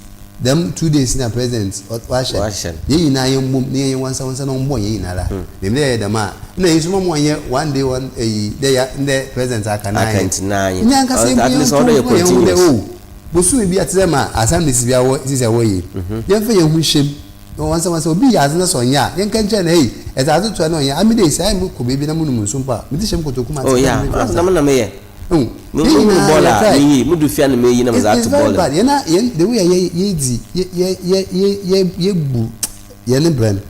Speaker 2: dɛm 2 days na president wahyɛ yɛn nyinaa yɛn mbom na yɛn yɛ wansa wansa na wɔn bɔ yɛn nyinaa la na ebi dɛ yɛ dɛm a na yɛn nso ma wɔn yɛ one day one eyi dɛ ya ndɛ president aka na
Speaker 1: yɛn
Speaker 2: nyɛ ankasa yɛn yɛn to yɛn ho dɛ o. Bosome bi a tse dɛ ma assemblies bi a wɔ sisi a wɔyɛ yi, yɛmfa hɛnho nhyɛ mu na wɔnsa wɔnsa obi yɛ adze na sɛ ɔnnyɛ a, yɛnka nkyerɛ no, hey, edze adze to ha na ɔnnyɛ a, ame dei sɛ ayɛ mokɔ beebi na monom nsu mpo a, medze hyɛ mo kotoku mu
Speaker 1: Oh yeah,
Speaker 2: ansa
Speaker 1: na me na meyɛ.
Speaker 2: Ehu,
Speaker 1: Me
Speaker 2: hɛn
Speaker 1: muhun
Speaker 2: nyinaa
Speaker 1: bɔɔl a
Speaker 2: yɛtry.
Speaker 1: meyi, mudu fie a na meyi na medze
Speaker 2: It's
Speaker 1: ato
Speaker 2: very
Speaker 1: bɔɔl mu.
Speaker 2: bad. Hɛn a hɛn the way a yɛ yedzi yɛ yɛ yɛ yɛ yɛ yebu hɛn bra no,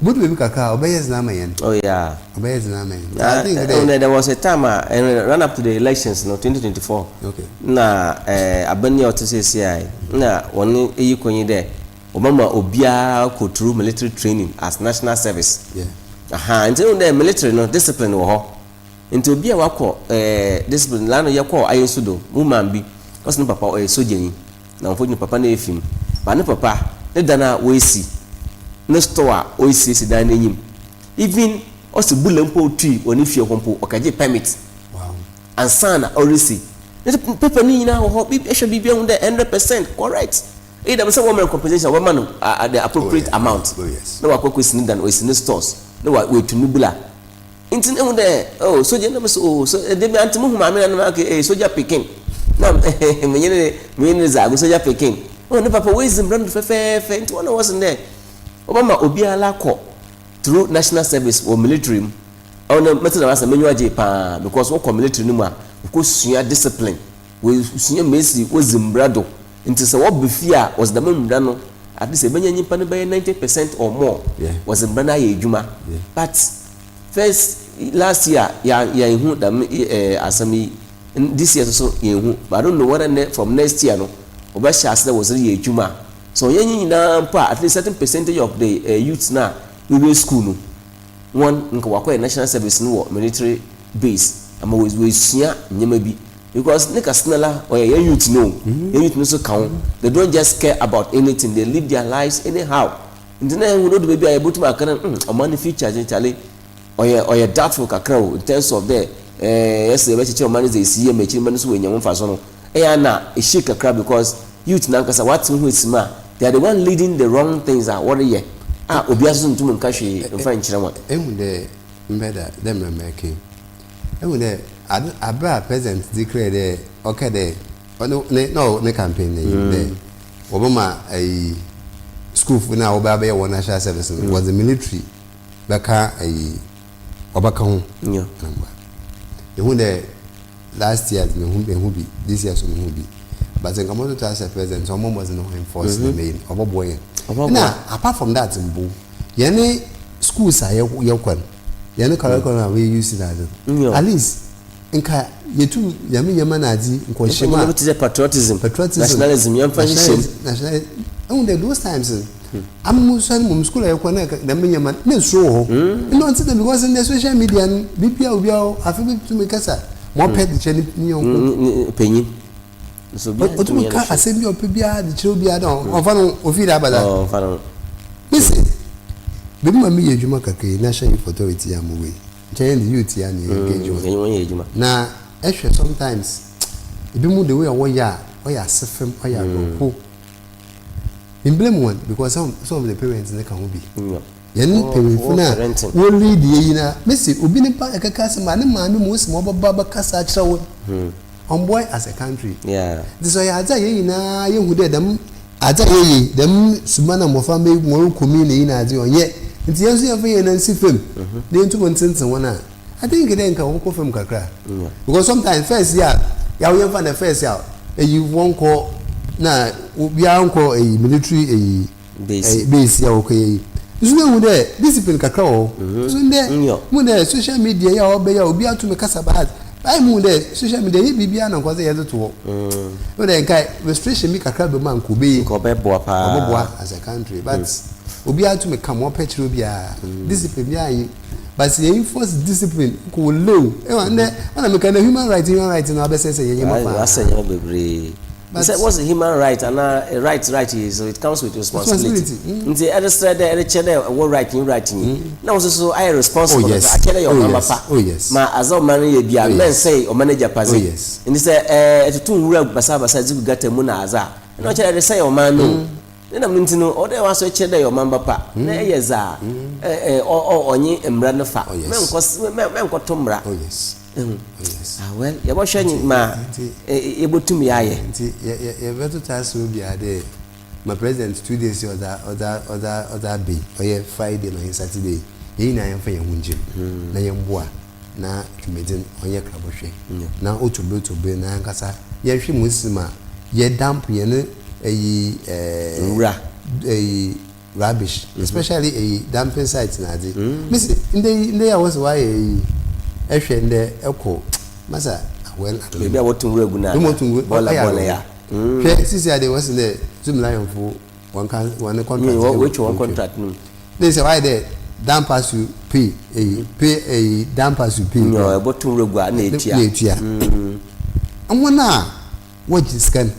Speaker 2: obodu beebi kakra a ɔbɛyɛ dzen ama hɛn.
Speaker 1: Oh yeah.
Speaker 2: Ɔbɛyɛ dzen ama hɛn.
Speaker 1: Na
Speaker 2: I think
Speaker 1: eh,
Speaker 2: dɛ.
Speaker 1: there was a time a eh, run up to the elections no 2024.
Speaker 2: Okay.
Speaker 1: Na eh, aban yi a ɔte seesei a yi, na wɔn eyi kɔ nye dɛ wɔbɛma obiara kɔ through military training as national service.
Speaker 2: Yeah.
Speaker 1: Aha, nti ehu dɛ military no discipline wɔ hɔ. Nti obi a wakɔ eh, discipline, lano yɛkɔɔ Ayensu do, woman bi, ɔse ne papa ɔyɛ sogyanyi. Na wɔfo ne papa no efi mu. But ne papa ne dan a oesi, ne store a oesiesie dan n'enyim, even ɔse bula mpo a otui wɔ ne fie hɔ mpo, ɔkɛgyee permit ansaana orisi. Ne paper no nyina wɔ hɔ, biribi ehwɛ biribi ehu dɛ 100% correct. Iyi dɛm sɛ wɔma no compensation a, wɔbɛma no the appropriate amount na ɔakɔ ekosi ne dan, oesi ne stores na oetu ne bula. Ntsi na ehu dɛ oh sogya na mese oh so da bi antse muhu maame na na maka eh sogya pikin na menye ne menye ne dze ago sogya pikin oh ne papa woedzi mbra no do fɛfɛɛfɛ ntsi hɔn na wɔse dɛ wɔbɛma obiara akɔ through national service wɔ military mu. Ɔno metse dɛm asɛm m'enyiwa gyee paa because wɔkɔ military no mu a wokosua discipline, wosua mesi wodzi mbra do ntsi sɛ wɔba fie a wɔdze dɛm mbra no at least ebenya nyimpa no bɛyɛ 90% or more wɔdze mbra no ayɛ edwuma but first last year yɛannhu dɛm asɛm yi, this year so yennhu but I don't know whether from next year no wɔbɛhyɛ ase dɛ wɔdze reyɛ edwuma a sɛ ɔnnyɛ ne nyinaa mpo a at least certain percentage of the youths no a woewie school no hɔn nka wɔakɔyɛ national service no wɔ military base ama woesua ndzɛmba bi because ne kɛse no la ɔyɛ hɛn youth no o, hɛn youth no so ka ho, they don't just care about anything, they live their lives anyhow. Ntsi na ehu no odu beebi a yebotum aka dɛ hmm ɔman no future dze chale ɔyɛ ɔyɛ doubtful kakra o in terms of dɛ eh yɛse yɛbɛkyekyer ɔman no dze esi yie ma ekyirmba no so woenya ho mfaso no eyɛ a na ehye kakra because youth nankasa wɔatse woho esi mu a they are the one leading the wrong things a wɔreyɛ a obiara so nntum nnka hwee mmfa nnkyerɛ hɔn.
Speaker 2: Ehu dɛ mbrɛ da dɛ mbrɛ mɛka yi, ehu dɛ adze aber a president declare dɛ ɔkɛ dɛ ɔno ne na ɔwɔ ne campaign n'enyim dɛ wɔbɛma ayi skuulfo no a wɔbɛ abɛyɛ wɔn national service no wɔdze military bɛka ayi wɔbɛka ho. Ehu dɛ last year dze mehu mehu bi, this year so mehu bi but nka mototo ahyɛ president sɛ ɔmmɔ mbɔdzen na enforce dɛm eyi no ɔbɔboa hɛn. Na apart from that mpo hɛn schools a yɛkɔ no hɛn curriculum a we use na adze no at least nka yɛtum dɛm nneɛma na adze nkɔhyɛ mu
Speaker 1: a te sɛ patriotism,
Speaker 2: patriotism,
Speaker 1: nationalism yɛmfa nhyehyɛ mu.
Speaker 2: Nationalism, ehu dɛ those times no amusuo no mom school a yɛkɔ na dɛm nneɛma na esuro wɔ hɔ. Ɛna ɔnte dɛ because ndɛ social media no biribi a obiara afe bi tumi kasa ma ɔpɛ de kyerɛ ne yɔnko.
Speaker 1: Panyin.
Speaker 2: Ɔtumi ka asɛm bi a ɔpɛ biara de kyerɛ obiara dɛ ɔmfa no ofi dɛ abada.
Speaker 1: Ɔmfa no.
Speaker 2: Mese beebi ma meyɛ adwuma kakra yi National Youth Authority a mowɔ yi nkyɛn yɛn de youth yi a na yɛ engage
Speaker 1: wɔn.
Speaker 2: Na ɛhwɛ sometimes ebi mu the way a wɔyɛ a ɔyɛ ase fam ɔyɛ awerɛho. Me blame wɔn because some of the parents ne ka ho bi. Hɛn mpanyimfo no a wɔ lead yɛ yi na mese obi ne ba rekɛka asɛm a ne maame mu ose ma ɔbɛba abɛkasa akyerɛ wo no, ɔmmboa as a country. Ntsi sɛ ɔyɛ adze a hɛn nyina yehu dɛ dɛm adze a yɛyɛ yi, dɛm suban a mboframba yi hɔn rokɔ mu yi na iyi na adze yi ɔnnyɛ, ntsi hɛn so yɛmfa hɛn nan nsi famu na yentum ntsentsen hɔn a, I think dɛ nka wɔbɔkɔ famu kakra. Because sometimes first yi a, yaw yɛmfa no dɛ first a eyi wɔnnkɔ na obiara nnkɔ eyi military eyi.
Speaker 1: Base.
Speaker 2: Base a wɔkɔyɛ yi. Nso na ehu dɛ discipline kakra wɔ hɔ. Nso ndɛ muhu dɛ social media yi a ɔba yi a obiara tumi kasa bad. Ayɛ muhu dɛ social media nnyɛ biribiara na nka ɔsɛ yɛdze to hɔ. Ehu dɛ nka restriction bi kakra ba mu a nka obeye.
Speaker 1: Nka ɔbɛboa paa.
Speaker 2: Ɔbɔboa as a country but obiara tumi ka ma ɔpɛ kyerɛ obiara. Discipline biara nnyi. But sɛ yɛ enforce discipline nka wɔ low. Ewa ndɛ ɔna meka ndɛ human right human right no abɛsɛesɛe yɛn nneɛma paa.
Speaker 1: Wasɛe nneɛma bebree.
Speaker 2: But
Speaker 1: Sɛ wɔse human right anaa right right yi so it comes with responsibility.
Speaker 2: Responsibility.
Speaker 1: Nti ɛresrɛ dɛ ɛrekyerɛ dɛ ɛwɔ right nyi right nyi na wo nso so ayɛ
Speaker 2: Oh
Speaker 1: responsible nso
Speaker 2: yes,
Speaker 1: akyerɛ dɛ yɛ
Speaker 2: oh
Speaker 1: ɔman ba
Speaker 2: yes,
Speaker 1: pa
Speaker 2: oh yes,
Speaker 1: ma adze a ɔman no yɛ biara
Speaker 2: oh
Speaker 1: no
Speaker 2: yes,
Speaker 1: mɛnsɛe ɔman
Speaker 2: oh
Speaker 1: n'agyapadze.
Speaker 2: yes.
Speaker 1: Nti sɛ ɛɛ ɛtoto nwura basabasa dze gu gutter mu na adze a ɛna ɔkyerɛ dɛ ɛresɛe ɔman no o. Ne dɛm ntsi no ɔwɔ dɛ w'aso kyerɛ dɛ eyɛ ɔman ba pa na eyɛ dza ɔnye mbra no fa.
Speaker 2: Oh yes.
Speaker 1: Mɛnkɔ mɛnkɔto mbra.
Speaker 2: Oh yes.
Speaker 1: Ehu.
Speaker 2: Oh yes.
Speaker 1: Ah well, yɛbɔhwɛ nye ma yebotum yɛayɛ.
Speaker 2: Ntsi yɛbɛtoto aserɛ obiara dɛ ma president 2 days yi ɔdze ɔdze ɔdze ɔdze aba yi, ɔyɛ Friday na ɔyɛ Saturday yi, hɛn nyina yɛmfa hɛnho ngye mu na yɛmboa na dwumadzi no ɔnyɛ krabɔhwɛ na otu ber to ber na hɛnankasa yɛnhwɛ mu si ma yɛ dump hɛn eyi ɛɛ
Speaker 1: Nwura.
Speaker 2: eyi rubbish especially eyi dumping site na adze. Mese ndɛ yi ndɛ yi a wɔse wɔayɛ eyi ehwɛ ndɛ ɛkɔ masa well I don't
Speaker 1: Beebi a
Speaker 2: know.
Speaker 1: wɔto nwura gu no
Speaker 2: Beebi a
Speaker 1: ana?
Speaker 2: wɔto nwura
Speaker 1: Bɔɔla
Speaker 2: ɔyɛ
Speaker 1: bɔɔla yi a.
Speaker 2: awerɛhow. Hwɛ sisi a de wɔse dɛ Zoomlion fo wɔn kan wɔn contract
Speaker 1: Mm, wɔatwa wɔn contract no mu.
Speaker 2: Ne sɛ wayɛ dɛ dump as you pay eyi pay eyi dump as you pay.
Speaker 1: Nyɔ ɛbɔto nwura gu a na etua.
Speaker 2: Na etua. Wɔn a wɔgye sika no.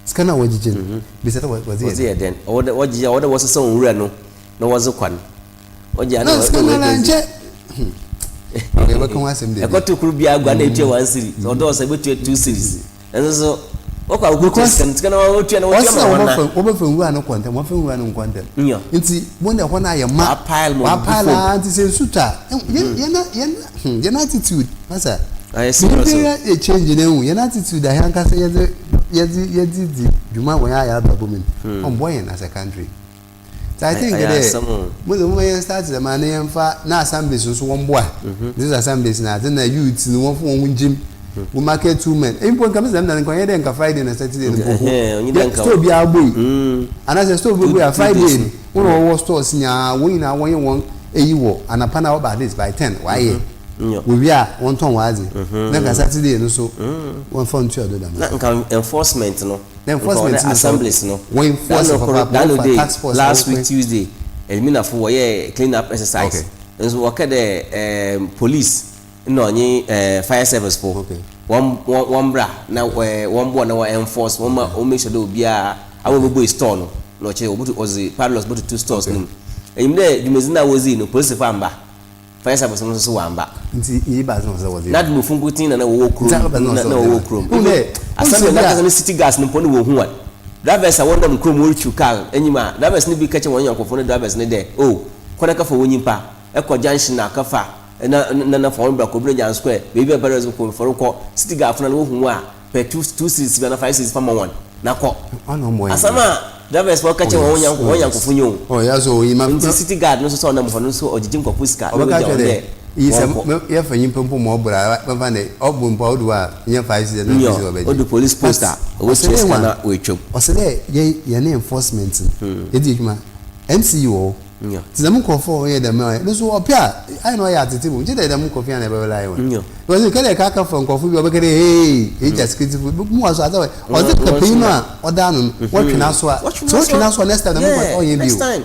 Speaker 2: Sika no a wɔgyegye no. Bisa dɛ wɔdze
Speaker 1: yɛ dɛn. Wɔdze yɛ dɛn? Ɔwɔ dɛ wɔgye a ɔwɔ dɛ wɔsesa wɔn nwura no na wɔdze kɔ no. Wɔgye a na
Speaker 2: Na sika no ara nkyɛ. Yɛbɛka ho asɛm dɛ.
Speaker 1: Ɛkɔto koro biara gu a na etua 1 cedi. Sɛ ɔdɔɔso a ebetua 2 cedis. Ɛno nso wɔkɔ a wɔkɔtua sika no sika no wɔtua no wɔtua ma wɔn na.
Speaker 2: Wɔbɛfa nwura no kɔ ntɛm wɔmfa nwura no nkɔ ntɛm.
Speaker 1: Nyɔ.
Speaker 2: Nti wɔn na ɛhɔ no ayɛ ma.
Speaker 1: Wɔapile ma
Speaker 2: wɔapile
Speaker 1: ogu fam.
Speaker 2: Aa nti sɛ nsu tɔ a yɛn yɛn yɛn yɛn attitude masa.
Speaker 1: Ayɛ serious o.
Speaker 2: Biribiara yɛ change na ehu yɛn attitude a yɛn ankasa yɛdze yɛdze yɛdze di dwuma wɔ yɛn ayɛ abrabɔ mu no ɔmboa yɛn as a country. Nti I think
Speaker 1: Ɛyɛ
Speaker 2: dɛ
Speaker 1: asɛm o.
Speaker 2: mo dze momma yɛn start dɛm a na yɛmfa na assemblies nso wɔmboa. This assemblies na adze na youths no wɔmfa wɔn ho ngyim. Wo market women. Mpo nka mese dɛm da no nka ɔnyɛ dɛ nka Friday na Saturday no mpo ho.
Speaker 1: Ɛhɛn, ɔnyɛ dɛ nka
Speaker 2: Store biara bue. Anaasɛ store bi bue a
Speaker 1: Two
Speaker 2: Friday
Speaker 1: days
Speaker 2: no wɔn a wɔwɔ stores nyinaa wɔn nyinaa wɔnyɛ wɔn eyi wɔ anapa na wɔba at least by 10 wɔayɛ.
Speaker 1: Nyɔ.
Speaker 2: Wɔwie a wɔntɔn wɔn adze. Na nka Saturday no so wɔmfa ntua do dɛm.
Speaker 1: Na nka enforcement no.
Speaker 2: Na enforcement
Speaker 1: nka
Speaker 2: no
Speaker 1: assemblies no.
Speaker 2: Wɔn enforce papaapa
Speaker 1: That no
Speaker 2: wɔfa
Speaker 1: day
Speaker 2: task force
Speaker 1: last week Tuesday Elminafo wɔyɛ clean up exercise.
Speaker 2: Okay.
Speaker 1: Nso wɔkɛ dɛ police na ɔnye fire service fo.
Speaker 2: Okay.
Speaker 1: Wɔn wɔn wɔn bra na wɔn boɔ na wɔn enforce wɔn ma wɔn make sure dɛ obiara awɔ bɛbɔ store no na ɔkyerɛ wɔbɛtu ɔdze padlocks bɛtutu stores no mu. Enyim dɛ dwumadzi no a wɔdzii no polisifo amba. Fire service no nso so wɔamba.
Speaker 2: Nti iyi ba na ɔsɛ wɔdze.
Speaker 1: Na adwumafo nkotsee na na wɔwɔ kurom.
Speaker 2: Nti aba na
Speaker 1: Na
Speaker 2: ɔsɛ
Speaker 1: na
Speaker 2: wɔdze
Speaker 1: wɔwɔ
Speaker 2: ba.
Speaker 1: kurom.
Speaker 2: Wohu dɛ
Speaker 1: Assembly
Speaker 2: ɔnnsɛ bi a
Speaker 1: n'ankasa ne city gas no mpo no wohu hɔn. Drivers a wɔnam kurom worutwuw kaar enyim a, drivers no bi kɛkyerɛ hɔn nyɛnkofo no drivers no dɛ, Oh, kɔ na kɛfa wo nyimpa kɔ junction a kɛfa na na na fa hɔn bra Kobina Square, beebi a barriers kɔ fa rokɔ. City guard fo no wohu wo a, pɛ 2 cedis bi anaa 5 cedis fa ma hɔn na kɔ.
Speaker 2: Ɔna ɔmo yɛ.
Speaker 1: Asɛm a drivers fo kɛkyerɛ hɔn nyɛnko hɔn nyɛnkofo nye o.
Speaker 2: Oh yeah, so oyi ma.
Speaker 1: Ntsi city guard no so sɛ ɔnam hɔ no so ɔgyegye nkorɔfo sika na
Speaker 2: Ɔbɛka
Speaker 1: oegya
Speaker 2: kyerɛ
Speaker 1: hɔn
Speaker 2: dɛ
Speaker 1: dɛ
Speaker 2: iyi sɛ
Speaker 1: wɔnkɔ.
Speaker 2: me yɛfa nyimpa mpo ma ɔbor a bɛfa no dɛ ɔbor mpo a odu hɔ a nnyɛ 5 cedis anaa 2 cedis
Speaker 1: Nyɔ,
Speaker 2: ɔbɛgye.
Speaker 1: odu police
Speaker 2: But
Speaker 1: post a,
Speaker 2: ɔsɛ
Speaker 1: obotua
Speaker 2: dɛ
Speaker 1: sika
Speaker 2: hɔn
Speaker 1: na oetwa mu.
Speaker 2: ɔsɛ dɛ yɛ hɛn enforcement no yɛdzi edwuma. MCE wɔ hɔ.
Speaker 1: Nyɔ.
Speaker 2: Ntsi dɛm nkorɔfo a wɔyɛ dɛm a no so ɔpɛ a ayɛ na ɔyɛ atsetse mu nkyɛ dɛ dɛm nkorɔfo yi ana yɛbɛrely hɔn.
Speaker 1: Nyɔ.
Speaker 2: Because nka dɛ kaka fa nkorɔfo bi a ɔbɛka dɛ hey egya security fo mu wa so adze a ɔdze kapanyin no a ɔda ano no wɔtwe n'aso a
Speaker 1: Wɔtwe
Speaker 2: sɛ wɔtwe
Speaker 1: n'aso a
Speaker 2: n'aso a next time dɛm nkorɔfo
Speaker 1: yeah
Speaker 2: ɔnyɛ
Speaker 1: next
Speaker 2: bio.
Speaker 1: time.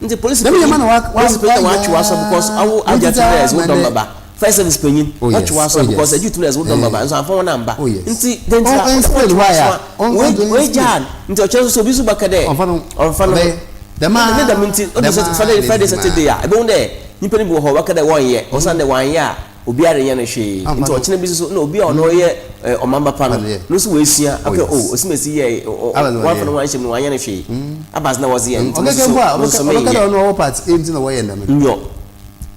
Speaker 1: Nti polisi
Speaker 2: Dɛm nneɛma
Speaker 1: panyin
Speaker 2: na wa wa
Speaker 1: polisi panyin na
Speaker 2: wayɛ
Speaker 1: wɔatwe w'aso because awo
Speaker 2: aa
Speaker 1: agye ato dɛ ɛdze wo
Speaker 2: ma
Speaker 1: dɔm
Speaker 2: ndɛ
Speaker 1: bɛba. Fire service panyin
Speaker 2: oh
Speaker 1: wɔtwe
Speaker 2: yes
Speaker 1: w'aso
Speaker 2: oh
Speaker 1: because
Speaker 2: yes
Speaker 1: agye to dɛ ɛdze wo dɔm
Speaker 2: eh
Speaker 1: bɛba nso amfa wɔn amba.
Speaker 2: oh yes
Speaker 1: Nti dɛn nti
Speaker 2: ɔn
Speaker 1: a
Speaker 2: ɔn explain
Speaker 1: wɔtwe
Speaker 2: why
Speaker 1: w'aso
Speaker 2: a
Speaker 1: a
Speaker 2: ɔn ɔn
Speaker 1: wei
Speaker 2: explain
Speaker 1: wegyaa no. Nti ɔkyerɛ nso sɛ obi nso bɛka dɛ
Speaker 2: ɔnfa no
Speaker 1: ɔmfa no ho.
Speaker 2: ɔbɛyɛ dɛm
Speaker 1: Ne
Speaker 2: aa
Speaker 1: dɛm nti odu
Speaker 2: dɛm
Speaker 1: sɛ
Speaker 2: aa
Speaker 1: Friday
Speaker 2: na
Speaker 1: Friday
Speaker 2: edzi
Speaker 1: Saturday
Speaker 2: dwuma
Speaker 1: a ebehu dɛ nyimpa no bi wɔ hɔ wɔbɛka dɛ wɔnnyɛ osiandɛ wɔannyɛ a. obiara renyɛ no hwee. Nti ɔkyena bi nso na obi a ɔno ɔyɛ ɔmamba pa no, no nso wɔasua akɔ o osimesi yɛ wɔamfa no ho anhyɛ mu no wɔanyɛ no hwee. Abas na wɔdze yɛ nti mo nso mo nso menyɛ.
Speaker 2: Ɔbɛka dɛ ɔno ɔwɔ part A nti na wɔyɛ dɛm.
Speaker 1: Nyɔ.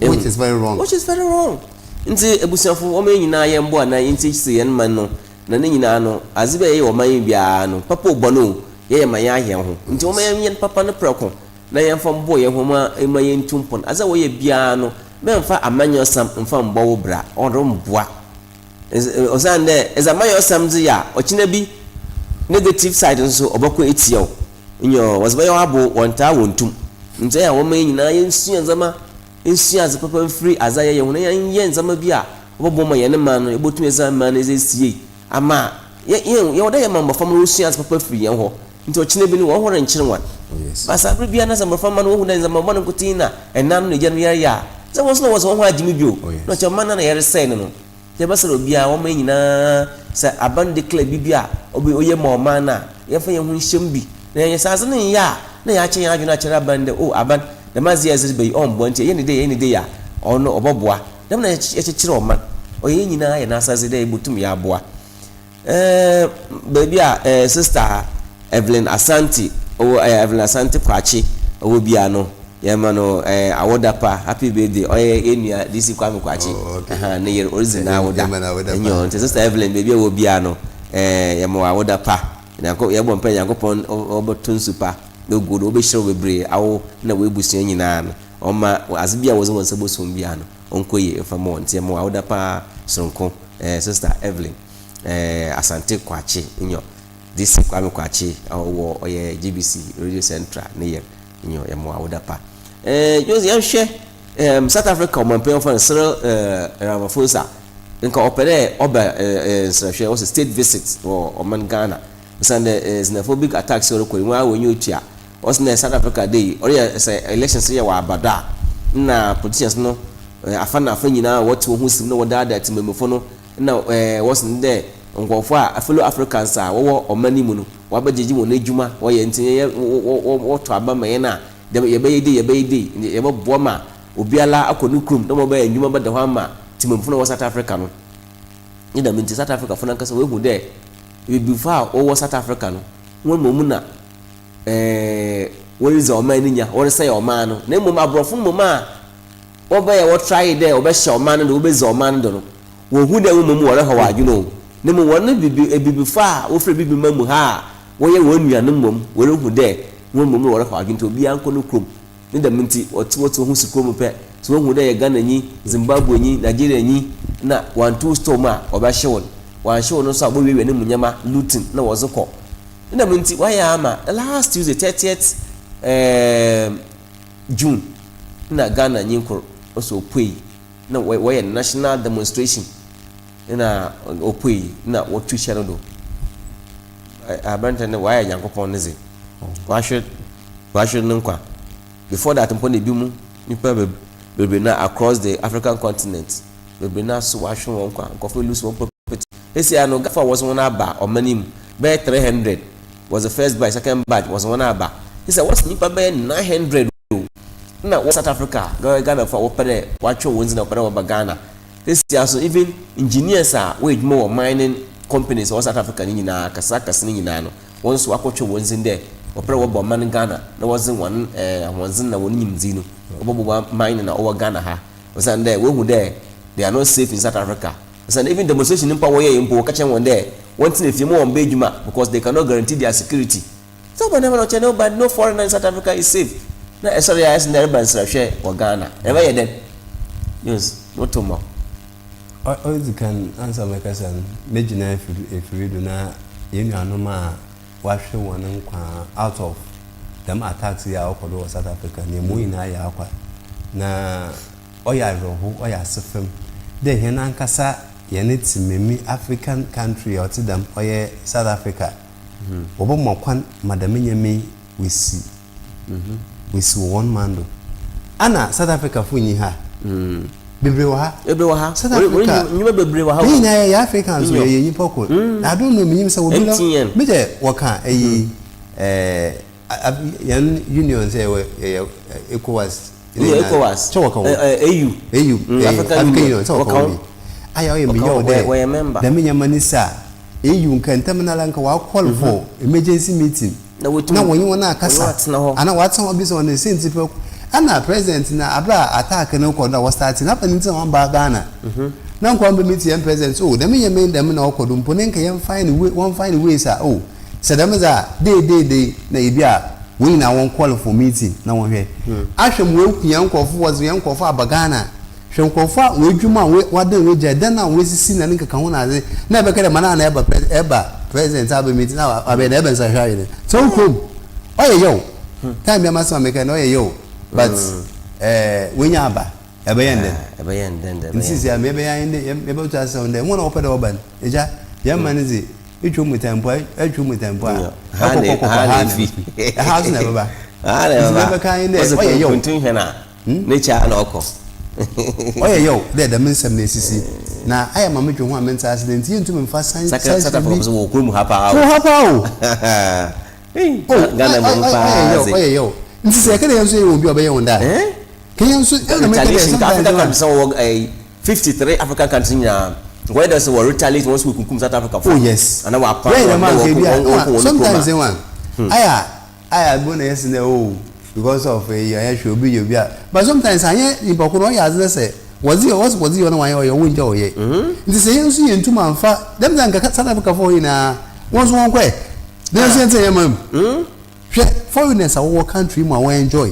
Speaker 2: Which is very wrong.
Speaker 1: Which is very wrong. Nti abusuafo wɔn yɛn nyinaa yɛn boa na yɛn siesie yɛn man no na ne nyinaa no adze bi a yɛyɛ wɔ man yi biara no papa o bɔne o yɛyɛ ma yɛn ahɛn ho. Nti wɔn yɛn yɛn papa no prɛko na yɛmfa mbɔ yɛn ho ma ma yɛntu mpɔn. Adze a wɔyɛ biara no mɛmfa amanyɔsɛm mfa mbɔ wo bra, ɔremboa. Osiane dɛ edze amanyɔsɛm dze yɛ a, ɔkyena bi negative side nso ɔbɛkɔ etsia wo. Nyew, wɔdze bɛyɛ wo abo, wɔnntaa wonntum. Ntsi ɔyɛ a wɔma hɛn nyinaa yensua ndzɛmba, nsua adze papa mfir adze a yɛyɛ ho na yɛnyɛ ndzɛmba bi a ɔbɔboa ma hɛn man no, yebotum edze man no edze esi yie ama yɛ yɛ yɛwɔ dɛ yɛma mboframba no wosua adze papa fir hɛn hɔ. Ntsi ɔkyena bi no hɔn ho rennkyer hɔn. But sɛ aber biara na sɛ mboframba no wohu dɛ ndzɛmba bɔn nkotsee na ɛnanom na egyanom yɛreyɛ a, dza hɔn so na wɔdze hɔnho agye mu bio. Na ɔkyerɛ ɔman no na yɛresɛɛ no no. Ntsi yɛbɛserɛ obiara, wɔma hɛn nyina sɛ aban declare biribi a oye ma ɔman no a, yɛmfa hɛnho nhyɛ mu bi na yɛnyɛ. Sɛ adze no nnyɛ a, na yɛakyɛ hɛn adwen akyerɛ aban dɛ oh aban, dɛm adze yi a edze reba yi ɔmmboa ntsi yɛyɛ no dei yɛyɛ no dei a, ɔno ɔbɔboa. Dɛm na yɛkyekyer ɔman. Ɔyɛ hɛn nyina hɛn asɛdze dɛ yebotum yɛaboa. Ɛɛ baabi a ɛɛ Sister Evelyn Asante ɔwɔ ɛɛ Evelyn Asante Kwakye ɔwɔ bia no yɛma no ɛɛ awoda pa, happy birthday. Ɔyɛ yɛn nua DC Kwame Kwakye.
Speaker 2: Oh, okay.
Speaker 1: Ɛha ne yere ɔredzi n'awoda.
Speaker 2: Yɛma no awoda pa.
Speaker 1: Ɛnyɛ nti Sister Evelyn baabi a ɔwɔ bia no ɛɛ yɛma wɔ awoda pa. Nyanko yɛbɔ mpae Nyankopɔn ɔbɛto nsu pa na ogu do ɔbɛhyira wo bebree awo na w'ebusua nyinaa no ɔma adze bi a wɔdze wɔn nsa bɔsum bia no ɔnkɔ yie mfa ma wɔn. Nti yɛma wɔ awoda pa soronko ɛɛ Sister Evelyn. Eh, Asante Kwakye nyɔ, DC Kwame Kwakye a ɔwɔ ɔyɛ GBC Radio Central ne yer nyɔ, yɛ mo awoda pa. Eh, Jones yɛnhwɛ eh, South Africa ɔmanpanyin wɔfrɛ no Cyril eh, Ramaphosa nka ɔpɛ dɛ ɔba eh, eh, nsrahwɛ wɔsɛ state visit wɔ ɔman Ghana osiandɛ eh, Zenafo big attacks ɔrokɔ yi wɔn a wɔnye otua ɔsɛ dɛ South Africa dɛ yi ɔreyɛ sɛ elections reyɛ wɔ aba do a nna politicians no eh, afa na afa nyinaa wɔtse wɔn ho sim na wɔdaadaa tsemamufo no Nna wɔse no dɛ nkorɔfo a fellow Africans a wɔwɔ ɔman yi mu no wɔabɛgyegye hɔn edwuma wɔyɛ ntsi yɛyɛ wɔtɔ aba ma hɛn a dɛm yɛbɛyɛ dei yɛbɛyɛ dei yɛbɔboa ma obiara akɔ no kurom na ma ɔbɛyɛ ndwuma bɛda hɔ ama tsemampfo no a wɔwɔ South Africa no. Ne dɛm ntsi South Africafo no ankasa woehu dɛ Ebibifo a wɔwɔ South Africa no hɔn mbom na woridzi ɔman no nya, wɔresɛɛ ɔman no na mbom aborɔfo no mbom a Wɔbɛyɛ wɔtrae dɛ wɔbɛhyɛ ɔman no do, wobedzi ɔman no do no, wonnhu dɛ mbom wɔrehaw adwen o, na mbom hɔn bibi ebibifo a wofir Ebibiman mu ha a wɔyɛ hɔn nuanom mbom woruhu dɛ hɔn mbom na wɔrehaw adwen ntsi obiara nkɔ no kurom. Ne dɛm ntsi wɔtse wɔtse hɔnho si kurom pɛ, sɛ wohu dɛ eyɛ Ghananyi, Zimbabwenyi, Nigerianyi na wɔanntow store mu a, wɔbɛhyew no. Wɔannhyew no so a wobowiawia no mu ndzɛmba, looting, na wɔdze kɔ. Ne dɛm ntsi wɔayɛ ama last Tuesday, 30th um June nna Ghana nyi kor ɔsɛ opuei na wɔyɛ national demonstration na opuei na wɔtu hyɛ no do. Aberantsɛ no ɔayɛ Nyankopɔn ne dze, ɔahwer ɔahwer no nkwa. Before that mpo na binom nyimpa beberee no across the African continent beberee no so wɔahwer hɔn nkwa, nkorɔfo lose hɔn property. Seseiara no Ghanafo a wɔdze hɔn aba ɔman yi mu bɛyɛ 300 was the first batch, second batch wɔdze hɔn aba. Sesei wɔse nyimpa bɛyɛ 900 o nna wɔ South Africa Ghanafo a wɔpɛ dɛ wɔatwerɛ hɔn dzin a wɔpɛ dɛ wɔba Ghana. Sesei so even engineers a wɔyɛ edwuma wɔ mining companies a ɔwɔ South Africa no nyinaa, akɛse akɛse no nyinaa no, hɔn so wɔakɔtwerɛ hɔn dzin dɛ wɔpɛ dɛ wɔba ɔman Ghana na wɔdze hɔn ahoɔdzen na hɔn nyimdzee no wɔbɔboa mining a ɔwɔ Ghana ha. Osiandɛ woehu dɛ they are not safe in South Africa. Osiandɛ even demonstration no mpo a wɔyɛe mpo wɔka kyerɛ hɔn dɛ wɔntsena fie ma wɔmba edwuma because they cannot guarantee their security. Sɛ ɔba dɛm a na ɔkyerɛ dɛ ɔba no foreigner in South Africa is safe. Na ɛsɔre a ɛsɛ dɛ ɛreba nsrahwɛ wɔ Ghana. Ɛbɛyɛ dɛn? News, moto mmɔ.
Speaker 2: Odzi kan, ansa mɛkasa no, mɛgyina efiri do na hɛn nuanom a wɔahwer hɔn nkwa out of dɛm attacks yi a ɔkɔ do wɔ South Africa no, hɛn nyina yɛ akwa. Na ɔyɛ awerɛhow, ɔyɛ asefem dɛ hɛn ankasa hɛn tsemami African country a ɔtse dɛm, ɔyɛ South Africa, wɔbɔma kwan ma dɛm ndzɛmba yi woesi woesi wɔ hɔn man do. Ana South Africafo nnyi ha? Beberee wɔ ha.
Speaker 1: Beberee wɔ ha.
Speaker 2: South Africa.
Speaker 1: Nnwuma beberee wɔ ha.
Speaker 2: Hɛn nyinaa yɛyɛ Africans o, yɛyɛ nyimpa kor. I don't know, minyim sɛ obi na
Speaker 1: MTN.
Speaker 2: Me dɛ wɔka eyi ɛɛ hɛn union sɛ yɛwɔ yɛyɛ ECOWAS.
Speaker 1: Nyɛ ECOWAS.
Speaker 2: Kyɛ wɔka ho.
Speaker 1: AU.
Speaker 2: AU.
Speaker 1: African Union.
Speaker 2: Sɛ wɔka ho bi. Ayɛ ɔyɛ me yaw dɛ dɛm nneɛma no si a, AU nka ntɛm no ara nka wɔa call for emergency meeting na wɔnye hɔn akasa anaa wɔatsena hɔ abisa hɔn dɛ siantsir pɛ ana president no aber a attack no kɔ do a wɔ start no afa ne ntsi na wɔammba Ghana na nka wɔmmbɛ meet hɛn president oh dɛm nneɛma yi dɛm na ɔkɔ do mpo ne nka yɛn find way wɔn find ways a oh Sɛ dɛm dze a, deedeedei na ebi a hɔn nyina wɔn call for meeting na wɔhwɛ. Ahwɛ ma woeku hɛn nkorɔfo, wɔdze hɛn nkorɔfo aba Ghana. Hwɛ nkorɔfo a hɔn edwuma a wɔadan woegyae, dan a woesisi na ne nkekaho na adze, na ebɛka dɛ ma na ɛba pres ɛba president aba meeting na ɔabɛyɛ dɛn, ebɛn nsɔhwɛ ayɛ dɛn. Tse wo kurom, ɔyɛ yaw. Time biara m'asɛm a mekã no ɔyɛ yaw but eh woenya aba, ɛbɛyɛ ndɛn.
Speaker 1: Ɛbɛyɛ ndɛn dɛ,
Speaker 2: Ntsi sesei a ma yɛbɛyɛ ara nye dɛ yɛbɔto asɛm dɛ hɔn a wɔpɛ dɛ wɔba no, egya, hɛn man no dze, Etwa mu tan mpo a, etwa mu tan mpo a, ɛkɔ kɔ kɔ ha na efi. Ɛha nso na ɛbɛba.
Speaker 1: Nti
Speaker 2: deɛ ɛbɛka nye dɛ ɔyɛ yaw.
Speaker 1: Kuntun hwɛ na n'ekyi ara na ɔkɔ.
Speaker 2: Ɔyɛ yaw dɛ dɛm nsɛm no esisi. Na ayɛ ma medwen ho a menntse ase dɛ ntsi yenntum mmfa san sanhyɛ
Speaker 1: bi. Wɔ kurom ha paa o.
Speaker 2: Wɔ ha paa o.
Speaker 1: Oh, Ghana mmom paa dze.
Speaker 2: Ɔyɛ yaw. Ntsi sɛ yɛka dɛ hɛn so yɛyɛ obi a ɔbɛyɛ hɔn dɛ a, kɛ hɛn so ɛna meka dɛ
Speaker 1: sometimes. African countries a wɔwɔ 53 African countries nyinaa nkɔyɛ dɛ sɛ wɔ retaliate wɔn so wɔkunkum South Africa fo.
Speaker 2: Oh yes.
Speaker 1: Ana wɔapa wɔn dɛ wɔn wɔn wɔn kurom a.
Speaker 2: Sometimes wɔn ayɛ ayɛ bo na yɛ si dɛ oh because of eyi ɔyɛ hwɛ obi yɛ obi a but sometimes anyɛ nipa ko no ɔyɛ adze dɛ sɛ wɔdze yɛ wɔdze wɔdze yɛ ɔno wɔanyɛ ɔyɛ wɔn ngya ɔyɛ nti sɛ yɛn nso yɛn tum anfa dɛm dɛ nka South Africa fo nyinaa wɔn nso wɔn kɔɛ na yɛn nso yɛn tɛ yɛn man mu. Hwɛ foreigners a wɔwɔ country mu a wɔ enjoy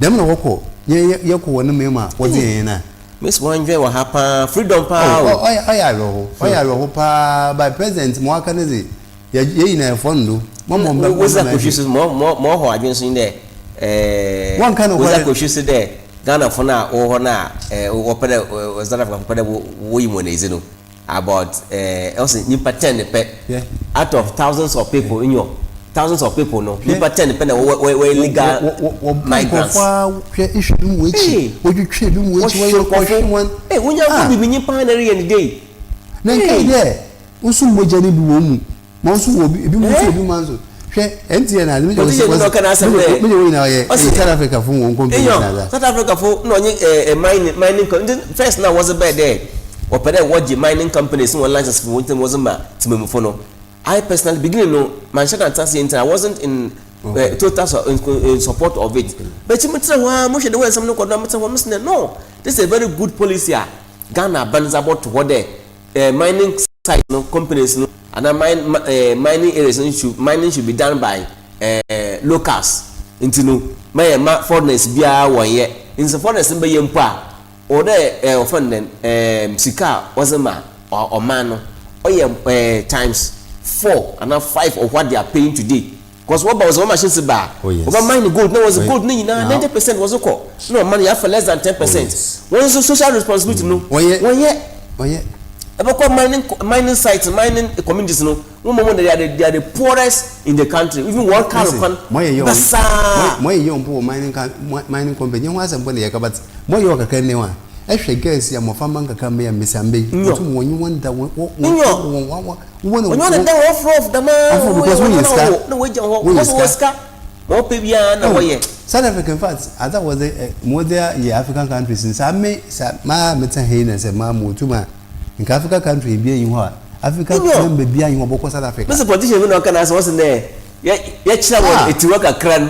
Speaker 2: dɛm na wɔkɔ yɛn yɛkɔ wɔn man mu a wɔdze yɛn a.
Speaker 1: Miss wɔn enjoy wɔ ha paa freedom paa
Speaker 2: o. Ɔyɛ ɔyɛ awerɛho ɔyɛ awerɛho paa by president ma waka ne dze yɛ yɛ nyinaa yɛfɔ no do mo mɔ mbɛ
Speaker 1: mo mɛ hwɛ. Mo mo mo ɔhɔ adwene so nye dɛ ɛɛ
Speaker 2: wɔnka no
Speaker 1: wodza kɔhwi so dɛ Ghana fo no a wɔwɔ hɔ no a ɛɛ wɔpɛ dɛ South Africa fo pɛ dɛ woyi wɔn edzi no. About eh, ɔsɛ nyimpa ten pɛ out of thousands of people nyo thousands of people no nyimpa 10 pɛ na wɔ wɔ wɔ illegal migrants.
Speaker 2: Hwɛ ehwɛ bi mu ekyi wɔtwitwa bi mu ekyi wɔyɛ wɔhwɛ wɔn.
Speaker 1: Ee wonya nko bibi nyimpa na reyɛ ne dei.
Speaker 2: Na nkae dɛ nso mogya no bi wɔ mu ma nso wɔ bi ebi mu nso wɔ bi ma nso hwɛ MTN adze mi
Speaker 1: wɔsi wɔsi
Speaker 2: mi de wɔn nyinaa ɔyɛ ɛyɛ South Africa fo wɔn company na adza.
Speaker 1: South Africa fo na ɔnye ɛɛ mining mining company nti first na wɔdze bɛɛ dɛ wɔpɛ dɛ wɔgye mining companies wɔn license fo wɔn nsam wɔdze ma tsemamufo no I personally beginning no manhyɛ da nntse aseɛ nti I wasn't in okay. total su in, in support of it okay. but mo tena hɔ a mo hwɛ de wɔn nsɛm no kɔ do a mo tena hɔ mo sɛ no this is a very good policy a Ghana aban dze abɔto hɔ dɛ eh, mining site no companies no anaa mine eh, mining areas no should mining should be done by eh, locals nti no ma yɛ ma foreigners biara wɔn yɛ nti sɛ foreigners no bɛyɛ mpo a ɔwɔ dɛ eh, wɔfrɛ no dɛn eh, sika a wɔdze ma ɔman no ɔyɛ eh, times four anaa five of what they are paying today. Cause wɔba wɔdze wɔn machines ba a,
Speaker 2: Oh yes.
Speaker 1: wɔbɛ mine gold na wɔdze
Speaker 2: Wɔyɛ-
Speaker 1: gold ne nyinaa
Speaker 2: Now-
Speaker 1: 90% wɔdze kɔ na ɔman no yɛafa less than 10%.
Speaker 2: Oh yes.
Speaker 1: Wɔn nso social responsibility no
Speaker 2: Wɔyɛ.
Speaker 1: wɔnyɛ.
Speaker 2: Wɔyɛ.
Speaker 1: Ɛbɛkɔ mining mining sites mining communities no wɔn mmom they are the they are the poorest in the country even wɔn car
Speaker 2: Listen,
Speaker 1: kwan
Speaker 2: moyɛ yɛ
Speaker 1: basaa.
Speaker 2: moyɛ yɛ mpo wɔ mining ka mining company ho asɛm mpo na yɛka but moyɛ wɔ kakra ne ho a ɛhwɛ girls yi a mmɔframma nkakra mmɛyɛ mmesiamba yi
Speaker 1: Nyɔ.
Speaker 2: wɔtum wɔnye wɔn da wɔn wɔn
Speaker 1: Nyɔ.
Speaker 2: wɔn wɔn wɔn Wo na
Speaker 1: Ɔnyɛ ɔne da rough rough dɛm ara
Speaker 2: Ɔfo
Speaker 1: wo
Speaker 2: because
Speaker 1: yɛ
Speaker 2: woyɛ
Speaker 1: na
Speaker 2: sika.
Speaker 1: wo na wagya hɔ
Speaker 2: Woyɛ
Speaker 1: because wɔwɔ
Speaker 2: sika.
Speaker 1: sika ma wɔpɛ biara na
Speaker 2: Oh,
Speaker 1: wɔyɛ.
Speaker 2: South Africa in fact adze a wɔdze ɛ ma wɔdze yɛ African countries no sɛ ame sɛ maa metse ha yi na sɛ maa mutum a nka Africa country biara nnyi hɔ a Africa
Speaker 1: Nyew.
Speaker 2: member biara nnyi hɔ a ɔbɔkɔ South Africa.
Speaker 1: Mese politician bi na ɔka n'asɛm ɔse dɛ yɛ yɛkyerɛ wɔn
Speaker 2: Ah.
Speaker 1: etiwa kakra no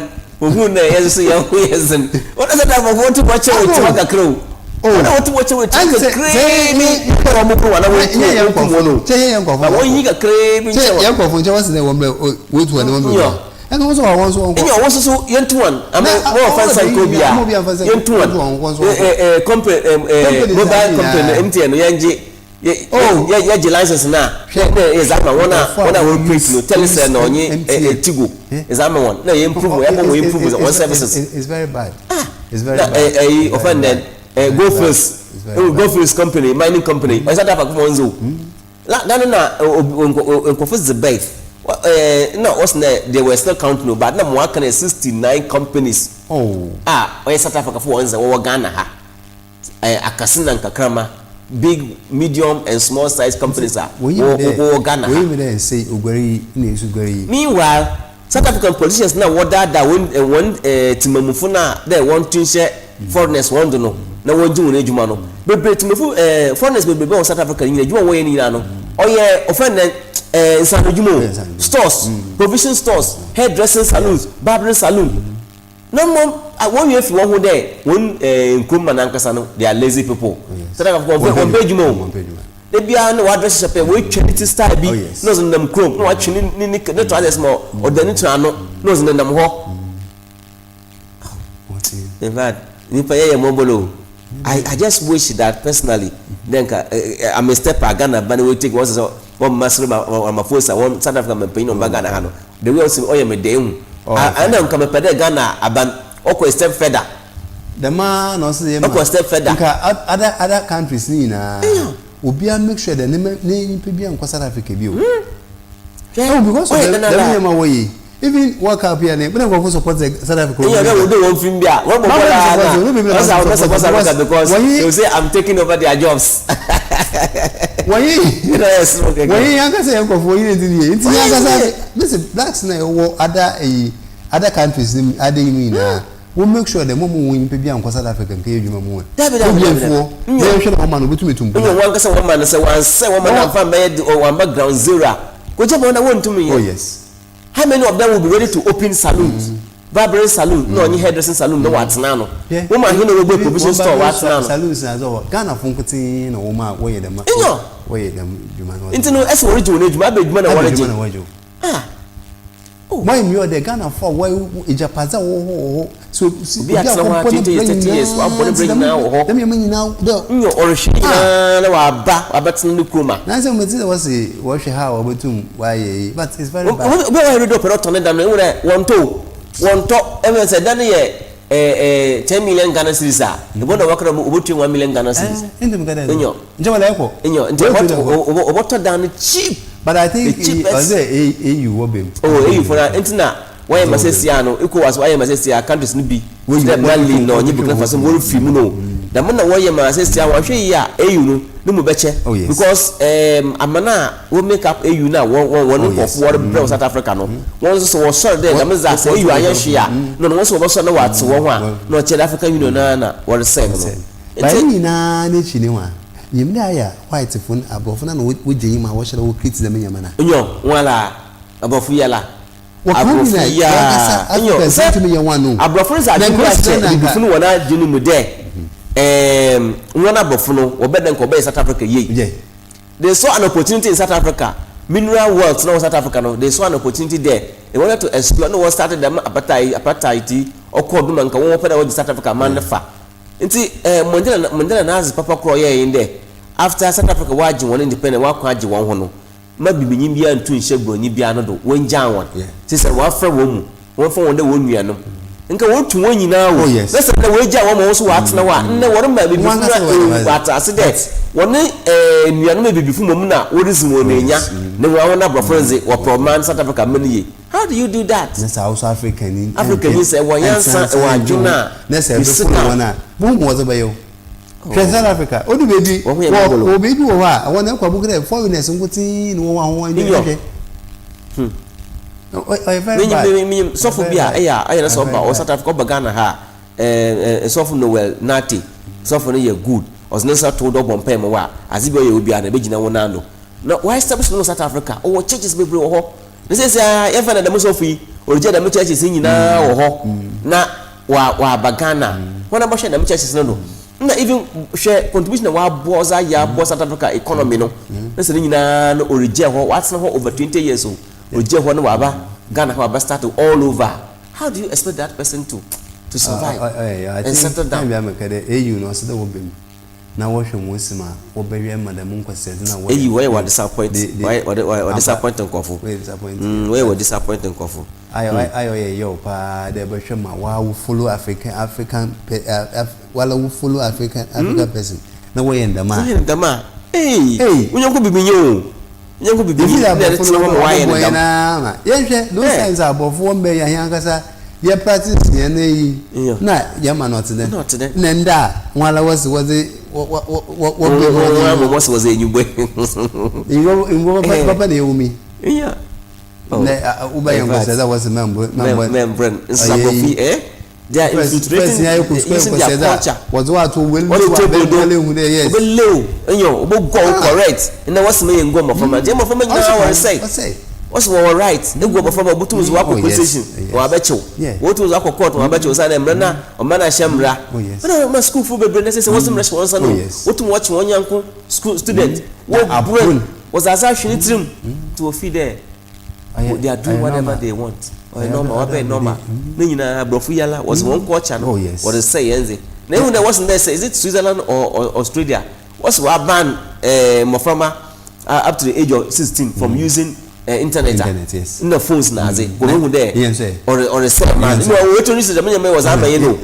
Speaker 1: ohun dɛ yɛn nso yɛn ho yɛ dzen. Wɔn sɛ dɛ abɔfo wɔn ti wɔkyerɛ wɔn etiwa kakra o.
Speaker 2: Oh.
Speaker 1: Wɔn a wɔte wɔkyerɛ wɔn etiwa
Speaker 2: Ɛnti sɛ
Speaker 1: kakraa
Speaker 2: sɛ
Speaker 1: bi na wɔn bɔ wɔn na wɔn
Speaker 2: nyɛ yɛn
Speaker 1: wɔn kum wɔn o.
Speaker 2: nkorɔfo kyɛ yɛ yɛn nkorɔfo
Speaker 1: Na wɔn yi kakraa bi
Speaker 2: kyɛ
Speaker 1: nkyerɛ wɔn.
Speaker 2: yɛn nkorɔfo nkyɛ wɔsi dɛ wɔn mbrɛ wotu wɔn wɔn mbrɛ
Speaker 1: Nyɔ.
Speaker 2: ɛna wɔn nso wɔ wɔn nso wɔn kɔ.
Speaker 1: Nyɔ wɔn nso so yɛntu wɔn ama
Speaker 2: Na,
Speaker 1: wɔn ɔfa nsa nkɔ obi a
Speaker 2: ama obi amfa nsa
Speaker 1: yɛntu wɔn.
Speaker 2: yɛntu wɔn, wɔn nso wɔn kɔ.
Speaker 1: Ɛ ɛ company ɛ ɛ
Speaker 2: Companies
Speaker 1: mobile
Speaker 2: a
Speaker 1: company no
Speaker 2: nyinaa.
Speaker 1: MTN no yɛngye yɛ
Speaker 2: Oh.
Speaker 1: yɛ yɛgye license no a
Speaker 2: Hwɛ.
Speaker 1: na yɛdze ama wɔn a
Speaker 2: Nkurɔfoɔ a
Speaker 1: wɔn a
Speaker 2: wɔn
Speaker 1: wɔreprint no
Speaker 2: use-
Speaker 1: Telecel na
Speaker 2: use
Speaker 1: ɔnye ɛ
Speaker 2: MTN.
Speaker 1: ɛ Tigo
Speaker 2: Eh?
Speaker 1: yɛdze ama wɔn na yɛ improve wɔn yɛbɔ wɔn improve wɔn services.
Speaker 2: It's very bad. It's very
Speaker 1: Na
Speaker 2: bad.
Speaker 1: ɛ ɛyi
Speaker 2: It's very
Speaker 1: ɔfɛn dɛ
Speaker 2: bad.
Speaker 1: ɛ
Speaker 2: Very bad.
Speaker 1: Goldfields
Speaker 2: It's very
Speaker 1: ɛwɔ
Speaker 2: bad.
Speaker 1: Goldfields company mining company ɔyɛ South Africa fo wɔn dze o. La da no na ɛ obi nkurɔfo dze bɛɛ wɔ ɛɛ na ɔsi dɛ they were still counting o but na mo aka no 69 companies
Speaker 2: Oh.
Speaker 1: a ɔyɛ South Africa fo wɔn dze wɔwɔ Ghana ha. Akɛse na nkakramba, big, medium and small size companies a wɔwɔ Ghana ha.
Speaker 2: Woyi mi dɛ nsei oguar yi na esu guar yi.
Speaker 1: Meanwhile, South African politicians no a wɔdaadaa hɔn hɔn tsemammufo no a dɛ wɔnto nhyɛ foreigners wɔn do no na wɔgye wɔn edwuma no. Bebree tsemafo ɛɛ foreigners bebree wɔ South Africa no nyina edwuma a wɔyɛ no nyina no ɔyɛ wɔfrɛ no dɛn ɛɛ nsaano edwuma o, stores, provision stores, hairdressing saloons, barbering saloon. Na mbom hɔn werɛ fi hɔnho dɛ hɔn nkuromba no ankasa no they are lazy people. South Africa fo wɔmmpɛ edwuma o. Da biara na ɔadrɛse hyɛ pɛ, oetwa ne tsir style bi na ɔdze nenam kurom, na ɔatwe ne ne ne trousers ma ɔda ne tsir ano na ɔdze nenam hɔ. In fact, nyimpa yɛyɛ mbɔbɔr o. I I just wish that personally dɛ nka I'm a step a Ghana ba na we take wɔn sɛ wɔn mma Cyril Ramaphosa wɔn South Africa mampanyin na ɔba Ghana ha no the way ɔsi ɔyɛ me dɛ ehu. Ɛna nka mepɛ dɛ Ghana aban ɔkɔ a step further.
Speaker 2: Dɛm ara na ɔsɛ yɛ ma
Speaker 1: Ɔkɔ step further.
Speaker 2: Nka other other countries ne nyinaa obiara make sure dɛ ne ne nyimpa biara nkɔ South Africa bio.
Speaker 1: Hwɛ
Speaker 2: Oh because of
Speaker 1: ɔyɛ
Speaker 2: dɛm
Speaker 1: dɛn
Speaker 2: dɛm
Speaker 1: ara.
Speaker 2: nneɛma wɔyɛ yi even World Cup yi a ne na nkurɔfo support South Africa
Speaker 1: Ɛnyɛ ɔdɛ wɔde wɔn fim bi a wɔn bɔ bɔɔl ara na ɔsɛ I will not support South Africa because they will say I'm taking over their jobs.
Speaker 2: Wɔyi wɔyi yɛn ankasa yɛn nkurɔfo wɔyi ne ti nie nti yɛn ankasa bisi blacks na ɛwɔ other ɛyi other countries ni ade yi mu nyinaa. Wo make sure dɛ mo mo wo nyimpa bi annkɔ South Africa nnkɛyɛ edwuma mu ɛ.
Speaker 1: Dabi dabi dabi dabi.
Speaker 2: Obiafoɔ na yɛnhwɛ na wɔma no obotum etu mpon
Speaker 1: Nyew,
Speaker 2: a.
Speaker 1: wankasa wɔma no sɛ wɔannsɛɛ wɔma no ammfa ammbɛyɛ de ɔammba ground zero a, kogya ma hɔn a wonntum nnyɛ.
Speaker 2: Oh yes.
Speaker 1: How many of them will be ready to open saloons, barbering saloon nna ɔnye hairdressing saloon na wɔatsena ano?
Speaker 2: Hwɛ,
Speaker 1: Wɔma ahen na wobue
Speaker 2: even
Speaker 1: provision
Speaker 2: wɔn
Speaker 1: store
Speaker 2: barbering
Speaker 1: wɔatsena ano?
Speaker 2: saloons na adze wɔ hɔ, Ghanafo nkotsee na wɔma a wɔyɛ dɛm
Speaker 1: Nyew.
Speaker 2: wɔyɛ dɛm dwuma no wɔdze
Speaker 1: Ntsi no, ese wɔregye hɔn edwuma, aber edwuma na
Speaker 2: Aber
Speaker 1: wɔregye?
Speaker 2: edwuma na wɔregye o.
Speaker 1: Ah. Oh.
Speaker 2: Why mi ɔdɛ Ghana fo a wɔ egyapadze a wɔwɔ hɔ wɔ hɔ so si
Speaker 1: Obi atena hɔ a 20 years 30 years wabɔ ne brɛ nyinaa wɔ hɔ.
Speaker 2: Dɛm nneɛma nyinaa dɛ.
Speaker 1: Nyɛ ɔrehwɛ ne nyinaa na waba wabɛtena ne kurom a.
Speaker 2: Nanso mo ti sɛ wɔsi wɔhwɛ ha a wɔbɛtum wɔayɛ yi but it's very bad.
Speaker 1: Obi a wɔayɛ ready ɔpɛ dɛ ɔtɔ ne dan no ehu dɛ wɔntɔ o wɔntɔ ɛfɛ sɛ dan no yɛ ɛɛ 10 million Ghana cedis a ebo na wɔka dɛ obotua 1 million Ghana cedis.
Speaker 2: Ɛɛ nti mo ka dɛ.
Speaker 1: Nyɛ.
Speaker 2: Nkyɛ wɔde ɛkɔ.
Speaker 1: Nyɛ nti wɔbɔtɔ dan no cheap.
Speaker 2: But I think
Speaker 1: The cheapest.
Speaker 2: ɔsɛ AU wɔ bem.
Speaker 1: Oh AU fo na nti na wɔyɛ ma sɛsi a no ECOWAS wɔayɛ ma sɛsi a countries no bi
Speaker 2: Wɔyi
Speaker 1: te dɛ
Speaker 2: wɔn
Speaker 1: Mali na ɔnye
Speaker 2: wɔtwe
Speaker 1: Burkina
Speaker 2: wɔn
Speaker 1: Faso
Speaker 2: fi.
Speaker 1: wɔrefi mu no dɛm na wɔyɛ ma sɛsi a wɔahwɛ yie a AU no ne mu bɛkyɛ
Speaker 2: Oh yes.
Speaker 1: because um, aman a wɔ make up AU no a wɔn wɔn wɔn
Speaker 2: Oh yes.
Speaker 1: nkurɔfo wɔrebrɛ wɔ South Africa no wɔn nso sɛ wɔsɔre dɛ dɛm dze a sɛ AU anyɛ hwee a na wɔn nso wɔbɛsɔre na wɔate wɔn ho a na ɔkyerɛ dɛ African Union no ara na wɔresɛe no no.
Speaker 2: But ne nyinaa n'ekyir no hɔn nyim dɛ ayɛ a white fo no aborɔfo no na wogye nyim a wɔhyɛ dɛ wɔ create dɛm ndzɛmba no a.
Speaker 1: Nyew, hɔn ara, aborɔfo yi ara,
Speaker 2: Wɔka bi
Speaker 1: aborɔfo
Speaker 2: na
Speaker 1: yi
Speaker 2: wankasa
Speaker 1: ara, nyew,
Speaker 2: Africans
Speaker 1: sɛ
Speaker 2: nntum nyɛ one o.
Speaker 1: aborɔfo no dze
Speaker 2: Na
Speaker 1: adwen bi
Speaker 2: nkorɔfo
Speaker 1: ahyɛ
Speaker 2: na nka.
Speaker 1: ebibifo no hɔn adwen mu dɛ, ɛɛm, hɔn aborɔfo no wɔbɛyɛ dɛ nka wɔbɛyɛ South Africa yie.
Speaker 2: Yeah.
Speaker 1: They saw an opportunity in South Africa, mineral wealth na ɔwɔ South Africa no, they saw an opportunity there, they wanted to explore, na wɔ start dɛm apartheid, apartheid yi ɔkɔɔ do ma nka wɔn wɔpɛ dɛ wɔgye South Africa man no fa. Ntsi eh Mandela Mandela n'adze papa kor a ɔyɛe nye dɛ after South Africa wɔagye hɔn independent wɔako agye hɔn ho no, mma bibinyi biara nntu nnhyɛ bronyi biara no do, wongyaa hɔn. Sesei wɔafrɛ hɔn mu, wɔmfa hɔn dɛ hɔn nuanom. Nka worutu hɔn nyina o,
Speaker 2: Oh yes.
Speaker 1: na sɛ ndɛ woegyaa hɔn ma hɔn so wɔatsena hɔ a, ndɛ wɔrema ebibifo
Speaker 2: Wɔn
Speaker 1: no
Speaker 2: ankasa wɔyɛ
Speaker 1: ehu wɔatse ase dɛ wɔne eh enuanom ebibifo mbom na woridzi hɔn enya, na hɔn hɔn aborɔfo no dze wɔpɛ ɔman South Africa mma no yie. How do you do that?
Speaker 2: Na sɛ awoso Africani
Speaker 1: Africani sɛ ɛwɔ nyansa, ɛwɔ adwene a,
Speaker 2: na sɛ
Speaker 1: you sit
Speaker 2: ɛbɛforo
Speaker 1: down.
Speaker 2: wɔn a, bohu ma wɔdze bɛyɛ wo. Hwɛ South Africa, odu baabi,
Speaker 1: Wɔn ho yɛ
Speaker 2: wɔ
Speaker 1: mmɔbɔ.
Speaker 2: wɔ baabi wɔ hɔ a, ɛhɔ no ɛkɔ abogu dɛ foreigners nkotsee na wɔwɔ ahoɔden
Speaker 1: Nyɔ.
Speaker 2: hwɛ. Ɔyɛ very
Speaker 1: Menyim
Speaker 2: bad.
Speaker 1: menyim menyim sɔfo
Speaker 2: Very
Speaker 1: bi a
Speaker 2: bad.
Speaker 1: ɛyɛ a ɛyɛ na sɛ
Speaker 2: Very
Speaker 1: ɔba ɔwɔ
Speaker 2: bad.
Speaker 1: South Africa ɔba Ghana ha a ɛɛ ɛɛ sɔfo Noel Nartey sɔfo no yɛ good ɔdze ne nsa to wo do ɔbɔ mpae ma wo a adze bi a ɔyɛ wo biara no ebegyina wo nan do na wa establish no wɔ South Africa ɔwɔ churches bebree wɔ hɔ. Na sesei ara yɛmfa no dɛm sɔfo yi origyaa dɛm churches yi nyina wɔ hɔ na ɔaba Ghana hɔn abɔhwɛ dɛm churches no do nna even hwɛ contribution a ɔaboa ɔdze ayɛ aboa South Africa economy no na sɛ ne nyina no origyaa hɔ ɔatsena hɔ over 20 years o origyaa hɔ na ɔaba Ghana ha ɔaba start all over how do you expect that person to to survive and settle down.
Speaker 2: Time bi a mekã dɛ AU no ɔsɛ dɛ wɔba mu. na wɔhwɛ hɔn si ma wɔbɛhwɛ ma dɛm nkɔsɛdze no a wɔyɛ
Speaker 1: Eyi
Speaker 2: no
Speaker 1: wɔyɛ wɔ disappoint
Speaker 2: de de
Speaker 1: wɔyɛ wɔde wɔ
Speaker 2: ampa
Speaker 1: disappoint nkorɔfo
Speaker 2: wɔyɛ disappoint
Speaker 1: mm wɔyɛ wɔ disappoint nkorɔfo
Speaker 2: ayɛ
Speaker 1: mm.
Speaker 2: ayɛ ɔyɛ yaw paa dɛ ebɛhwɛ ma waa wo follow African African pɛ af wala wo follow African African person na wɔyɛ no dɛm a.
Speaker 1: Wɔyɛ no dɛm a eii
Speaker 2: Ei.
Speaker 1: wo nyɛnko bibinyi o wo nyɛnko bibinyi
Speaker 2: Efi dɛ
Speaker 1: na
Speaker 2: aborɔfo
Speaker 1: ɛde
Speaker 2: no
Speaker 1: tena hɔ ma
Speaker 2: wɔbɔ
Speaker 1: wɔayɛ no
Speaker 2: hɛn
Speaker 1: dɛm.
Speaker 2: ara ma yɛnhwɛ those
Speaker 1: Eh.
Speaker 2: times a aborɔfo wɔmmbɛn hɛn ankasa Yɛ practice hɛn eyi na yɛma no ɔtse dɛn? Nna ndɛ a woara wɔse wɔdze wɔ wɔ wɔ wɔbue hɔn enyiwa.
Speaker 1: Wɔse wɔdze enyiwa.
Speaker 2: Enyiwa papa papa na ewu mi. Ndɛ wobɛyɛ nkɔsɛ dɛ wɔse mɛmbrɛ
Speaker 1: mɛmbrɛ nsesa aborɔfo yi eh. They are infiltrating using their culture.
Speaker 2: Wɔdze wo ato
Speaker 1: wele wo abɛn wale hu dɛ yes. Wɔbɛle wo enyo wɔbɛgua wo ah. correct ɛnna wɔsi ma yɛn gu mmɔframma nti mmɔframma nyinaa wɔresɛe wɔsi wɔwɔ right egu mmɔframma wɔbɛtum so wakɔ police station wɔn abɛkyew wɔbɛtum so akɔ court wɔn abɛkyew sanni mmerɛ na ɔman na ahyɛ mmra ɛna ɔma sukuufo bebree na ɛsɛ sɛ wɔsi mmerɛ hyɛ wɔn nsa no wɔtum wɔkye wɔn nyanko school student wɔbrɛ wɔdze adze ahwe ne tirim nti wɔfi dɛ. They are doing whatever they want. Ɔyɛ normal, wabɛyɛ normal. Ne nyinaa aborɔfo yi ara wɔdze wɔn culture no wɔdze sɛe yɛn dze. Na ehu dɛ wɔse dɛ sɛ is it Switzerland or Australia wɔse wɔaban eh, mboframba up to the age of 16 from using eh, internet a nna phones na adze. Wɔrehu dɛ ɔre ɔresɛe man. Nna wɔretu no dɛm nneɛma yi wɔdze ama yɛn o.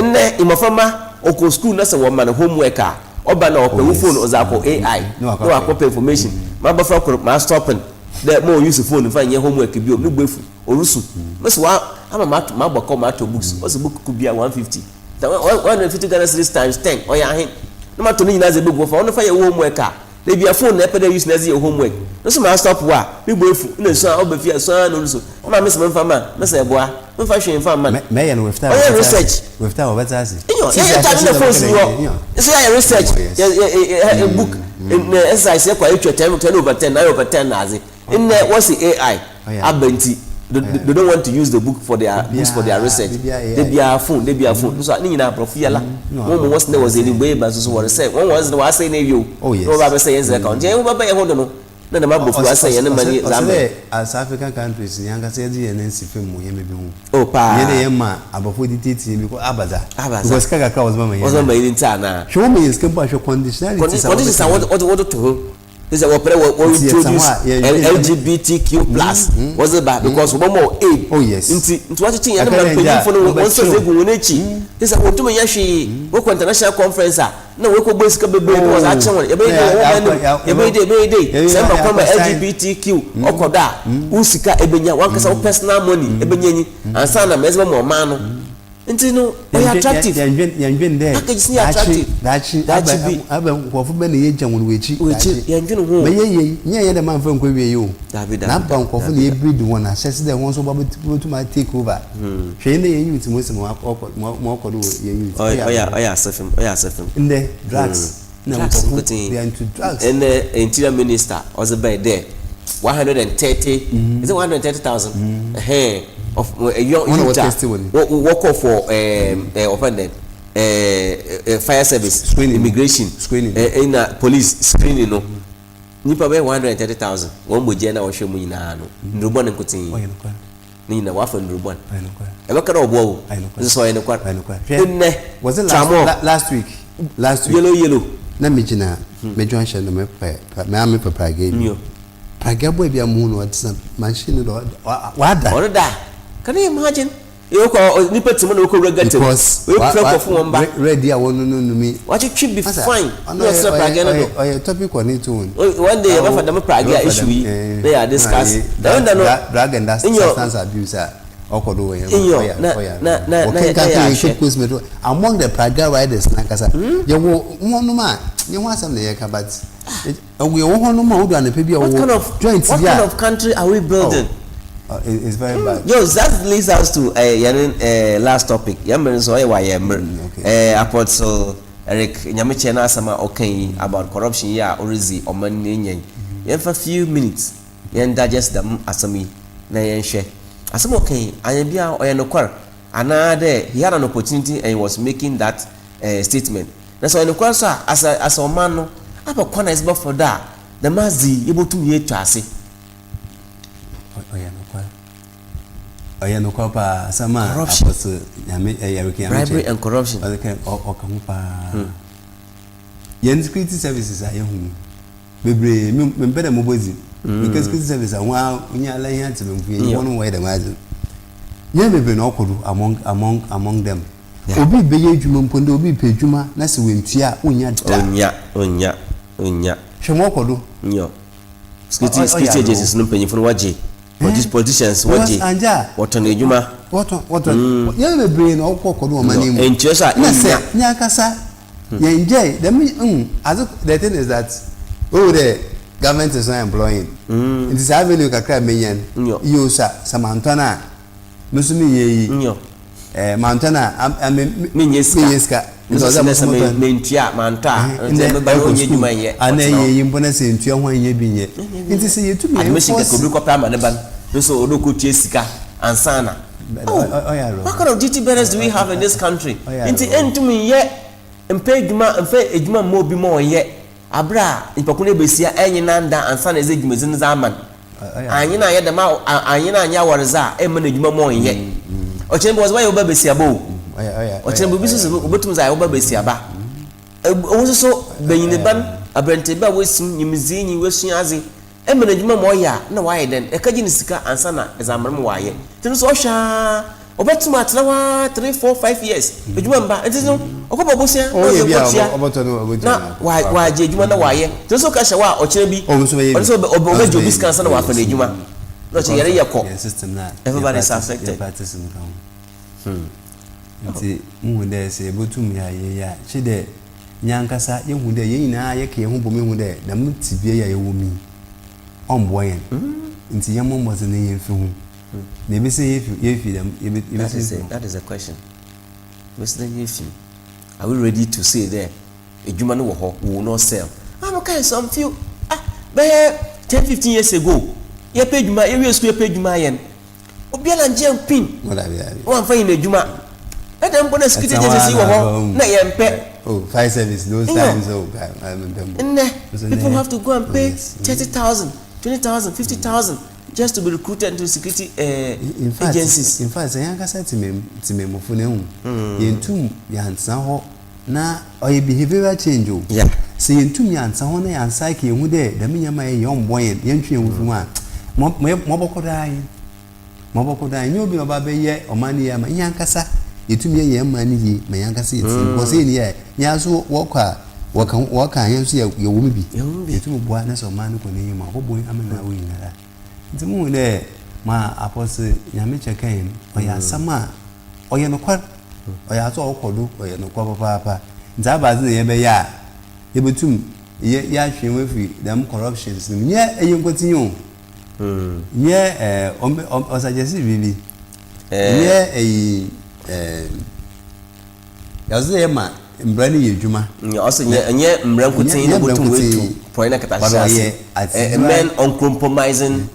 Speaker 1: Ndɛ mboframba ɔkɔ school na sɛ wɔma no homework a ɔba na ɔpɛ wo phone ɔdze akɔ AI na ɔakɔpɛ information. M'abɔfra kor ma stop no. Dɛ ma ɔnuse phone mfa nnyɛ homework bio, no bo efuw, orusu. Mese wa ama mato mabɔ kaw matɔ books, ɔse book kor biara 150. Nta 150 Ghana cedis times 10 ɔyɛ ahen? Na matɔ ne nyinaa dze ebogu hɔ, fa ɔno fa yɛ wo homework a, na bia phone na epɛ dɛ use na edze yɛ wo homework. No so ma stop wo a, me bo efuw, nna su a ɔba fie a su ara na orusu. Me maame se memfa mma no, mese ɛboa, memfa hwee mfa mma no.
Speaker 2: Mɛyɛ no with time
Speaker 1: Ɔyɛ research.
Speaker 2: With time ɔbɛtse ase.
Speaker 1: Nyew, yɛyɛ time na phones nni hɔ. Nso yɛayɛ research, yɛ yɛ yɛ book na exercise yɛkɔ a yɛtwa 10 10 over 10 9 over 10 na adze. Ndɛ wɔse AI aba ntsi they don't want to use the book for their books for their research. Da biara phone, da biara phone. Nso ne nyinaa aborɔfo yi ala. Wɔn mu wɔse ndɛ wɔdze enyimbue ba nso so wɔresɛe. Wɔn wɔn dze no wɔasɛe no ewie o. Na wɔba abɛsɛe yɛn dze aka ho. Ntsi hɛn bɛba hɛn ho do no na dɛm aborɔfo yi asɛe hɛn man yi dze
Speaker 2: ama
Speaker 1: hɛn.
Speaker 2: Ɔsɛ dɛ as African countries hɛn ankasa yɛdze hɛn nan si famu wɔ ndzɛmba bi ho.
Speaker 1: Oh paa.
Speaker 2: Nnyɛ dɛ yɛma aborɔfo dze tietie hɛn because abadza.
Speaker 1: Abadza.
Speaker 2: Because sika kakra a wɔdze bɛma hɛn.
Speaker 1: Wɔdze bɛma hɛn ntsi anaa.
Speaker 2: Hwɛ wɔma hɛn sika mpo a hwɛ conditionalities
Speaker 1: a wɔdze to ho. Conditions a wɔdze to ho. Te sɛ wɔpɛ dɛ wɔ introduce LGBTQ plus wɔdze ba because wɔbɛma wo aid.
Speaker 2: Oh yes.
Speaker 1: Ntsi ntsi wɔakyekye hɛn ma mpanyimfo no hɔn nsa dze egu hɔn ekyir. Te sɛ wonntum nnyɛ hwee. Wɔkɔ international conference a na woekɔbɔ sika bebree na wɔdze akyɛ hɔn, yɛbɛyɛ dei wɔ wo man no mu, yɛbɛyɛ dei, yɛbɛyɛ dei. Sɛ ema kwan ma LGBTQ ɔkɔ do a, wo sika a ebenya, wankasa wo personal money ebenya nye ansaana ma edze bɛma ɔman no. Ntsi no, ɔyɛ attractive.
Speaker 2: Yɛnndwen dɛ
Speaker 1: Packages no yɛ attractive.
Speaker 2: daakye
Speaker 1: Daakye bi.
Speaker 2: aba nkorɔfo bɛ na yegya hɔn wɔ ekyir
Speaker 1: Wɔ ekyir,
Speaker 2: daakye.
Speaker 1: yɛnndwen ho.
Speaker 2: Bɛyɛ yie, nnyɛ yɛn dɛ mamfa nnkɔ ewiei o.
Speaker 1: Daabi,
Speaker 2: Na
Speaker 1: daabi,
Speaker 2: aba
Speaker 1: daabi,
Speaker 2: nkorɔfo na
Speaker 1: daabi, daabi.
Speaker 2: yebreed hɔn ahyɛse dɛ hɔn so wɔbɔtum a take over. Hwɛ ndɛ hɛn youth mu nsɛm a ɔkɔ do wɔ hɛn youth.
Speaker 1: Ɔyɛ ɔyɛ ɔyɛ asefem ɔyɛ asefem.
Speaker 2: Ndɛ drugs na
Speaker 1: Drugs
Speaker 2: nkorɔfo
Speaker 1: nkotsee.
Speaker 2: they are into drugs.
Speaker 1: Ndɛ interior minister ɔdze bae dɛ 130 is it 130,000 ɛhɛn of young
Speaker 2: Hɔn a
Speaker 1: youth a
Speaker 2: wɔtest hɔn.
Speaker 1: wɔ wɔkɔ for ɛɛm ɛɛ wɔfrɛ no dɛn ɛɛ fire service
Speaker 2: Screening.
Speaker 1: immigration
Speaker 2: Screening.
Speaker 1: ɛɛ ɛna police screening no nyimpa bɛyɛ 130,000 hɔn mbɔgyaa no a wɔhwɛ mu nyinaa no ndurubɔn nkotsee.
Speaker 2: Ɔyɛ nokwar.
Speaker 1: Ne nyina wɔafa ndur bɔn.
Speaker 2: Ɔyɛ nokwar.
Speaker 1: Ebɛka dɛ ɔboa wo
Speaker 2: Ɔyɛ nokwar.
Speaker 1: nso ɔyɛ nokwar.
Speaker 2: Ɔyɛ nokwar. Hwɛ,
Speaker 1: Ndɛ,
Speaker 2: was it last,
Speaker 1: tramɔɔ,
Speaker 2: la, last week? Last week.
Speaker 1: yellow yellow.
Speaker 2: Na megyina me junction no mepɛ pra, me ara mepɛ pragea bi.
Speaker 1: Nyo.
Speaker 2: Pragea boy bi a muhu no ɔtena machine no do, ɔda, ɔada.
Speaker 1: Ɔreda. Can you imagine? Yɛkɔ nipa ti mu na wɔkɔ wura gutter mu.
Speaker 2: Because
Speaker 1: Wɔapira nkurɔfo wɔn ba.
Speaker 2: Red yi a wɔn no no mi.
Speaker 1: Wɔatwetwe bi fine na wɔsrɛ pragea no do.
Speaker 2: Ɔyɛ topic on its own.
Speaker 1: One day yɛbɛfa dɛm pragea issue yi na yɛ discuss. Dɛm da no.
Speaker 2: Drug and substance abuse a ɔkɔ do wɔ yɛn mu.
Speaker 1: Nyɔ na na na na yɛ ahwɛ.
Speaker 2: Among the pragea riders nankasa yɛwɔ wɔnom a nyɛ ho asɛm na yɛka but. Ɛwɔ yɛwɔ hɔ nom a wodu anɔpa bi a wɔwɔ joint bi a.
Speaker 1: What kind of country are we building?
Speaker 2: Oh, it's very bad.
Speaker 1: Yo, that leads us to yɛn last topic. Yɛn mmerɛ nso ɔyɛ wa yɛn mmerɛ. Apostle Eric Nyamekyɛ n'asɛm a ɔka yi about corruption yi a ɔredzi ɔman no nyɛn. Yɛnfa few minutes yɛn digest dɛm asɛm yi na yɛnhwɛ. Asɛm a ɔka yi, anyɛ biara ɔyɛ nokwar anaa dɛ he had an opportunity and he was making that statement. Na sɛ ɔyɛ nokwar so a, as a as ɔman no, aba kwan a yɛdze bɛfa do a dɛm adze yi yebotum yeetu ase?
Speaker 2: Ɔyɛ nokwar. Ɔyɛ nokwar paa. Asɛm a
Speaker 1: Corruption.
Speaker 2: Apostle Nyame ɛyɛ Eric Nyame
Speaker 1: Bribery and corruption.
Speaker 2: Ɔdze kɛ ɔka ho paa. Yɛn security services a yehu yi, bebree me mempɛ dɛ mobɔ dzin. Meka security service a hɔn a onye ala hia tse mfo yi, hɔn wɔyɛ dɛm adze no. Ndzɛmba bebree na ɔkɔ do among among among them. Obi rebɛyɛ adwuma mpo ndɛ obi repɛ adwuma na sɛ wantua a onnya da.
Speaker 1: Onnya, onnya, onnya.
Speaker 2: Hwɛ ma ɔkɔ do.
Speaker 1: Nyɔ. Security security agencies no mpanyinfo no wɔgye. Politicians wɔgye. Wɔtɔn adwuma.
Speaker 2: Wɔtɔn wɔtɔn. Nneɛma bebree na ɔkɔ kɔ do wɔ ɔman yi mu.
Speaker 1: Ntua so a
Speaker 2: Na sɛ nyɛ ankasa yɛn gyae dɛm adze the thing is that ohu dɛ government is not employing. Nti saa avenue kakra a menya no, iyo sa sɛ mantɔn a me nso menyɛ yi.
Speaker 1: Nyɔ.
Speaker 2: Eh, mantɔ na ame
Speaker 1: menyɛ sika.
Speaker 2: Menyɛ sika.
Speaker 1: Nso
Speaker 2: Nti
Speaker 1: sɛ
Speaker 2: ɔsɛ
Speaker 1: sɛ
Speaker 2: mo tɔn.
Speaker 1: Mentua mantɔ a,
Speaker 2: Ndɛ
Speaker 1: nti meba no
Speaker 2: ɛkɔ
Speaker 1: ɔnyɛ
Speaker 2: school
Speaker 1: adwuma nyɛ.
Speaker 2: Ana
Speaker 1: ɔtena hɔ.
Speaker 2: ɛyɛ yi mpo na sɛ ntua ho anyɛ bi nyɛ. Nti sɛ yɛtumi
Speaker 1: Admission kɛkɛ
Speaker 2: enforce
Speaker 1: obi kɔpɛ ama ne ba no nso ɔde kɔtua sika ansa na. Oh,
Speaker 2: ɔyɛ awerɛhoɔ.
Speaker 1: What kind of duty bearers do we have in this country?
Speaker 2: Ɔyɛ
Speaker 1: Nti
Speaker 2: awerɛhoɔ.
Speaker 1: ɛntumi nyɛ mpɛ adwuma, mfɛ adwuma mma obi ma ɔnyɛ abere a nipako no ebesia ɛnye nanda ansa na ɛdze dwumadzi no dze ama no.
Speaker 2: Ɔyɛ
Speaker 1: Anyi na ayɛ dɛm a, anyi na anyɛ awɔredze a, ɛmma no adwuma ma ɔnyɛ. Ɔkyerɛ bi wɔdze wɔyɛ wo ba besiaba o.
Speaker 2: Ɔyɛ
Speaker 1: Ɔkyerɛ bi obi nso sɛ obetum dze ayɛ wo ba besiaba. Ɛwo nso so banyiniba no, aberanteba a wasim nyimdzee nyi wasua adze, ɛma no adwuma ma ɔyɛ a, na wayɛ dɛn? Ɛka gye ne sika ansa na ɛdze amena ma wayɛ. Nti no sɛ ɔhwɛ a, ɔbɛtum atena hɔ ara 3, 4, 5 years, adwuma mba. Nti no ɔkɔbɔ bosea na
Speaker 2: ɔyɛ
Speaker 1: ɔdze
Speaker 2: bi a
Speaker 1: kɔtua
Speaker 2: ɔbɔtɔ no ɔbɛtua
Speaker 1: na
Speaker 2: no
Speaker 1: wa wagye adwuma na wayɛ. Nti nso ka hyɛ hɔ a, ɔkyerɛ bi
Speaker 2: ɔno nso bɛyɛ
Speaker 1: ɔno
Speaker 2: bi.
Speaker 1: nso
Speaker 2: Ɔno nso
Speaker 1: ɔbɛgye obi
Speaker 2: bɛyɛ
Speaker 1: sika
Speaker 2: bi.
Speaker 1: ansa na wafa n'adwuma na ɔkyerɛ yɛreyɛ kɔ.
Speaker 2: Yɛn system na
Speaker 1: Everybody is
Speaker 2: yɛ
Speaker 1: affected.
Speaker 2: Yɛ practice no ka ho. Nti muhu dɛ sɛ yɛbɛtum yɛ ayɛ yi a, kye dɛ nyankasa yɛhu dɛ yɛn nyinaa yɛka yɛn ho bɔ mu ehu dɛ dɛm tibea yi a yɛwɔ mu yi ɔmboa yɛn. Nti yɛmmɔ mmɔdzen na yɛmfi ho na ebi sɛ yɛfi yɛfi dɛm yɛbɛ
Speaker 1: That
Speaker 2: yɛbɛsi
Speaker 1: is
Speaker 2: fi
Speaker 1: a
Speaker 2: ho.
Speaker 1: That is a question. Bɛsi dɛ yɛ fi. Are we ready to say dɛ edwuma no wɔ hɔ, we will not sell? Ah, mo kae some few, ah, bɛyɛ 10, 15 years ago, yɛpɛ edwuma, yɛwie school, yɛpɛ edwuma ayɛ no, obiara ngye yɛn pin.
Speaker 2: Mo dabi dabi.
Speaker 1: Wɔn amfa yɛn adwuma ɛdɛ mpo na security agency wɔ hɔ na yɛn pɛ.
Speaker 2: Oh, fire service those times, oh God, I'm
Speaker 1: Nnɛ
Speaker 2: So
Speaker 1: people
Speaker 2: nnɛ-
Speaker 1: have to go and pay 30,000, 20,000, 50,000 just to be recruited into security
Speaker 2: In fact,
Speaker 1: agencies.
Speaker 2: In fact, sɛ yɛn ankasa tìmɛmufo no ehu yɛntum yɛantena hɔ na ɔyɛ behavioural change o. Sɛ yɛntum yɛantena hɔ na yɛansa ka yɛn hu dɛ dɛm nneɛma yɛ yɛn ɔmbɔ yɛn, yɛntwe yɛn ho fi mu a, mɔ mɔ mɔbɔkɔ daa yɛn mɔbɔkɔ daa yɛn nyɛ obi na ɔba bɛyɛ ɔman no yie ama yɛn ankasa. Yɛtum yɛ yɛn man no yie ma yɛn ankasa yɛ ti because yɛn yɛ yɛn aso wɔkɔ a wɔka wɔka yɛn nso yɛ yɛwɔ mu bi.
Speaker 1: Yɛwɔ mu bi.
Speaker 2: Yɛtum boa na sɛ ɔman no kɔ n'anim a, ɔbɛbɔ ama na awo nyinara. Nti mu hu dɛ ma Apostle Nyamekyɛ kan ɔyɛ asɛm a ɔyɛ nokwar, ɔyɛ adze a ɔkɔ do, ɔyɛ nokwar papaapa. Nti abaadze na yɛbɛyɛ a yɛbɛtum yɛ yɛahwɛ ho afiri dɛm corruptions no mu. Nyɛ ɛyɛ nkotinyi o, nyɛ ɛɛ ɔm ɔm ɔsagyɛsi biribi, nyɛ ɛyi yɛdze yɛ ma mbra no yɛ adwuma.
Speaker 1: Ɔsɛ nyɛ nyɛ mmerɛ nkoten na
Speaker 2: Nyɛ mmerɛ
Speaker 1: botum wetu
Speaker 2: nkoten.
Speaker 1: pɔn na kata
Speaker 2: But
Speaker 1: hyɛ
Speaker 2: ɔyɛ
Speaker 1: ase.
Speaker 2: atiwa-
Speaker 1: Men uncompromising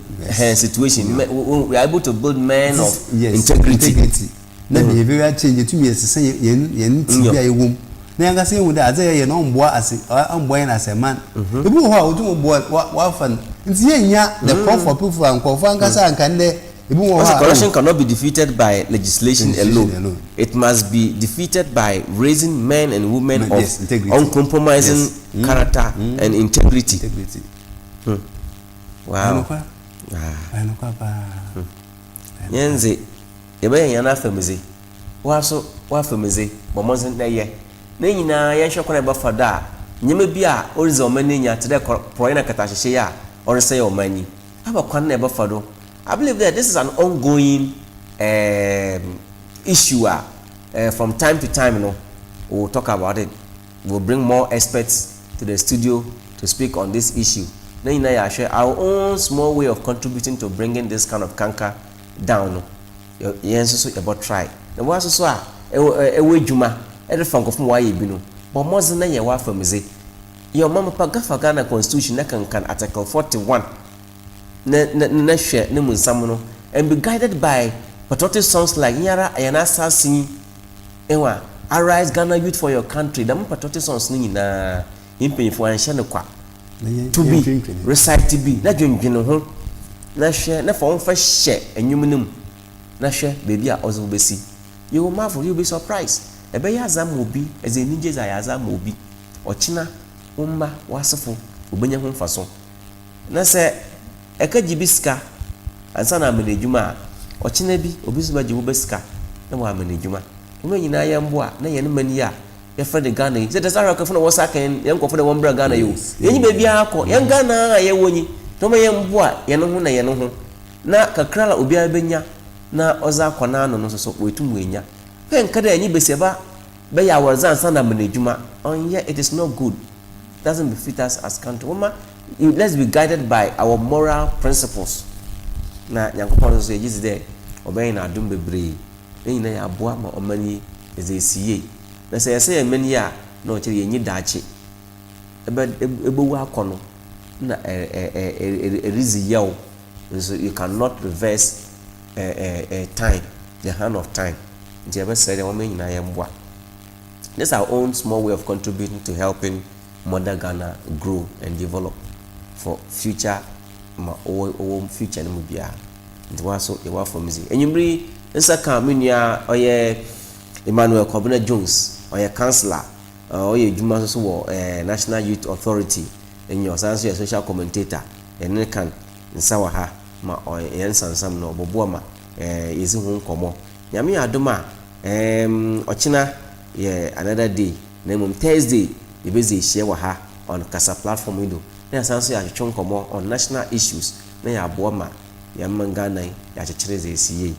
Speaker 1: situation. We are able to build men of integrity.
Speaker 2: Integrity na behavioural change, yɛtumi yɛsesa yɛn ti bi a yɛwɔ mu na yɛn ankasa yɛhu dɛ adze a yɛyɛ no ɔmboa ase, ɔmboa yɛn as a man. Ebi wɔ hɔ a otum boa wa wafa no nti yɛnya the crop for people a nkurɔfoɔ ankasa anka ndɛ ebi wɔ hɔ
Speaker 1: Also,
Speaker 2: a
Speaker 1: corruption cannot be defeated by legislation
Speaker 2: Legislation
Speaker 1: alone.
Speaker 2: alone.
Speaker 1: It must be defeated by raising men and women of
Speaker 2: Yes, integrity.
Speaker 1: uncompromising character and integrity.
Speaker 2: Integrity.
Speaker 1: Wow.
Speaker 2: Ɛnokwa.
Speaker 1: Ah.
Speaker 2: Ɛnokwa paa.
Speaker 1: Yɛn dze, yɛbɛyɛ yɛn afamdze. Waso wafamdze, bɔ mmɔdzen na yɛ. Ne nyinaa yɛnhwɛ kwan a yɛbɛfa do a nneɛma bi a ɔredzi ɔman no nya te dɛ porɔeɛ na katahyehyɛ yi a ɔresɛe ɔman yi. Aba kwan na yɛbɛfa do. I believe that this is an ongoing issue a from time to time no, we will talk about it. We will bring more experts to the studio to speak on this issue. Na nyinaa yɛahwɛ our own small way of contributing to bringing this kind of canker down no. Yɛn nso so yɛbɔ try. Na wɔn nso so a ɛwɔ adwuma ɛde fa nkɔfo mu wɔayɛ bi no, bɔ mmɔdzen na yɛ wɔ afamdze. Yɛ ɔman papa gafa Ghana Constitution na kankan Article 41 na hwɛ ne mu nsam no and be guided by patriotic songs like Nyara Yɛn Asase Yi, Ewa, Arise Ghana Youth for Your Country. Dɛm patriotic songs no nyinaa, yɛn mpanyinfoɔ anhyɛ no kwa.
Speaker 2: Na yɛn
Speaker 1: To bi
Speaker 2: yɛntwentwene.
Speaker 1: Recite bi na dwendwene ho na hwɛ na fa wɔn fa hyɛ nnwom no mu na hwɛ beebi a ɔdze wo bɛsi. You will marvel, you will be surprised. Ɛbɛyɛ adze ama obi, ɛdze anigye dze ayɛ adze ama obi. Ɔkyena wo mma, w'asefo obɛnya ho mfaso. Na sɛ ɛka gye bi sika ansa na ama no adwuma a, ɔkyena bi obi nso bɛgye wo bɛ sika na wɔama no adwuma. Wɔn nyinaa yɛn mboa na yɛn man yi a yɛfrɛ no Ghana yi sɛ tɛ sɛ ahwɛkɛfo na wɔsa kan yɛn nkɔfo na wɔn brɛ Ghana yi o. Yɛn nyi baabiara kɔ, yɛn Ghana a yɛwɔ nyi na wɔn yɛn mboa yɛn ho na yɛn ho na kakra la obiara bɛnya na ɔdze akɔ n'ano no nso so wɔetum wɔanya pɛ nka dɛ ɛnyi besiaba bɛyɛ awɔredze ansa na ama no adwuma ɔnyɛ. It is not good, doesn't befit us as country. Wɔma let's be guided by our moral principles na Nyankopɔn nso yɛgye dzi dɛ ɔbɛyɛ n'adom bebree. Hɛn nyina yɛaboa ma ɔman yi yɛdze esi yie. Na sɛ yɛsɛɛ hɛn man yi a, nna ɔkyerɛ dɛ yennyi daakye. Ebɛ ebowu akɔ no, nna eridzi yaw nso you can not reverse time, the hand of time. Ntsi yɛbɛserɛ dɛ hom nyina yɛmboa. This our own small way of contributing to helping mother Ghana grow and develop for future ma ɔwɔ ɔwɔ future no mu biara. Ntsi woara so yɛ w'afɔmdzi. Ewimbir yi nsa kã mo nua ɔyɛ Emmanuel Kɔbena Jones, ɔyɛ councillor, ɔyɛ edwuma so so wɔ National Youth Authority, nyew ɔsan so yɛ social commentator. Yɛne no kan nsa wɔ ha ma hɛn nsansam no ɔbɔboa ma yedzi ho nkɔmbɔ. Nyame yɛ adom a, ɔkyena yɛ another day na mbom Thursday yebedzi ehyia wɔ ha on kasa platform yi do na yɛasan so yɛatwetwe nkɔmbɔ on national issues na yɛaboa ma hɛn man Ghana yi yɛakyekyere dza esi yie.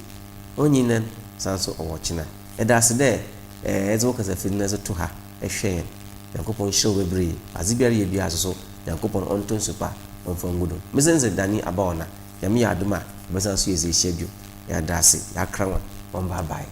Speaker 1: Onnyi nan san so ɔwɔ ɔkyena. Yɛda ase dɛ edze wo kasafir no dze to ha hwɛ hɛn. Nyankopɔn nhyira wo beberee. Adze biara eyɛ biara so so Nyankopɔn ɔntɔ nsu pa ɔmfa ngu do. Me dzin dze Danny Abaɔna. Nyame yɛ adom a yɛbɛsan so yɛdze ehyia bio. Yɛda ase. Yɛakra hɔn. Hɔn bye bye.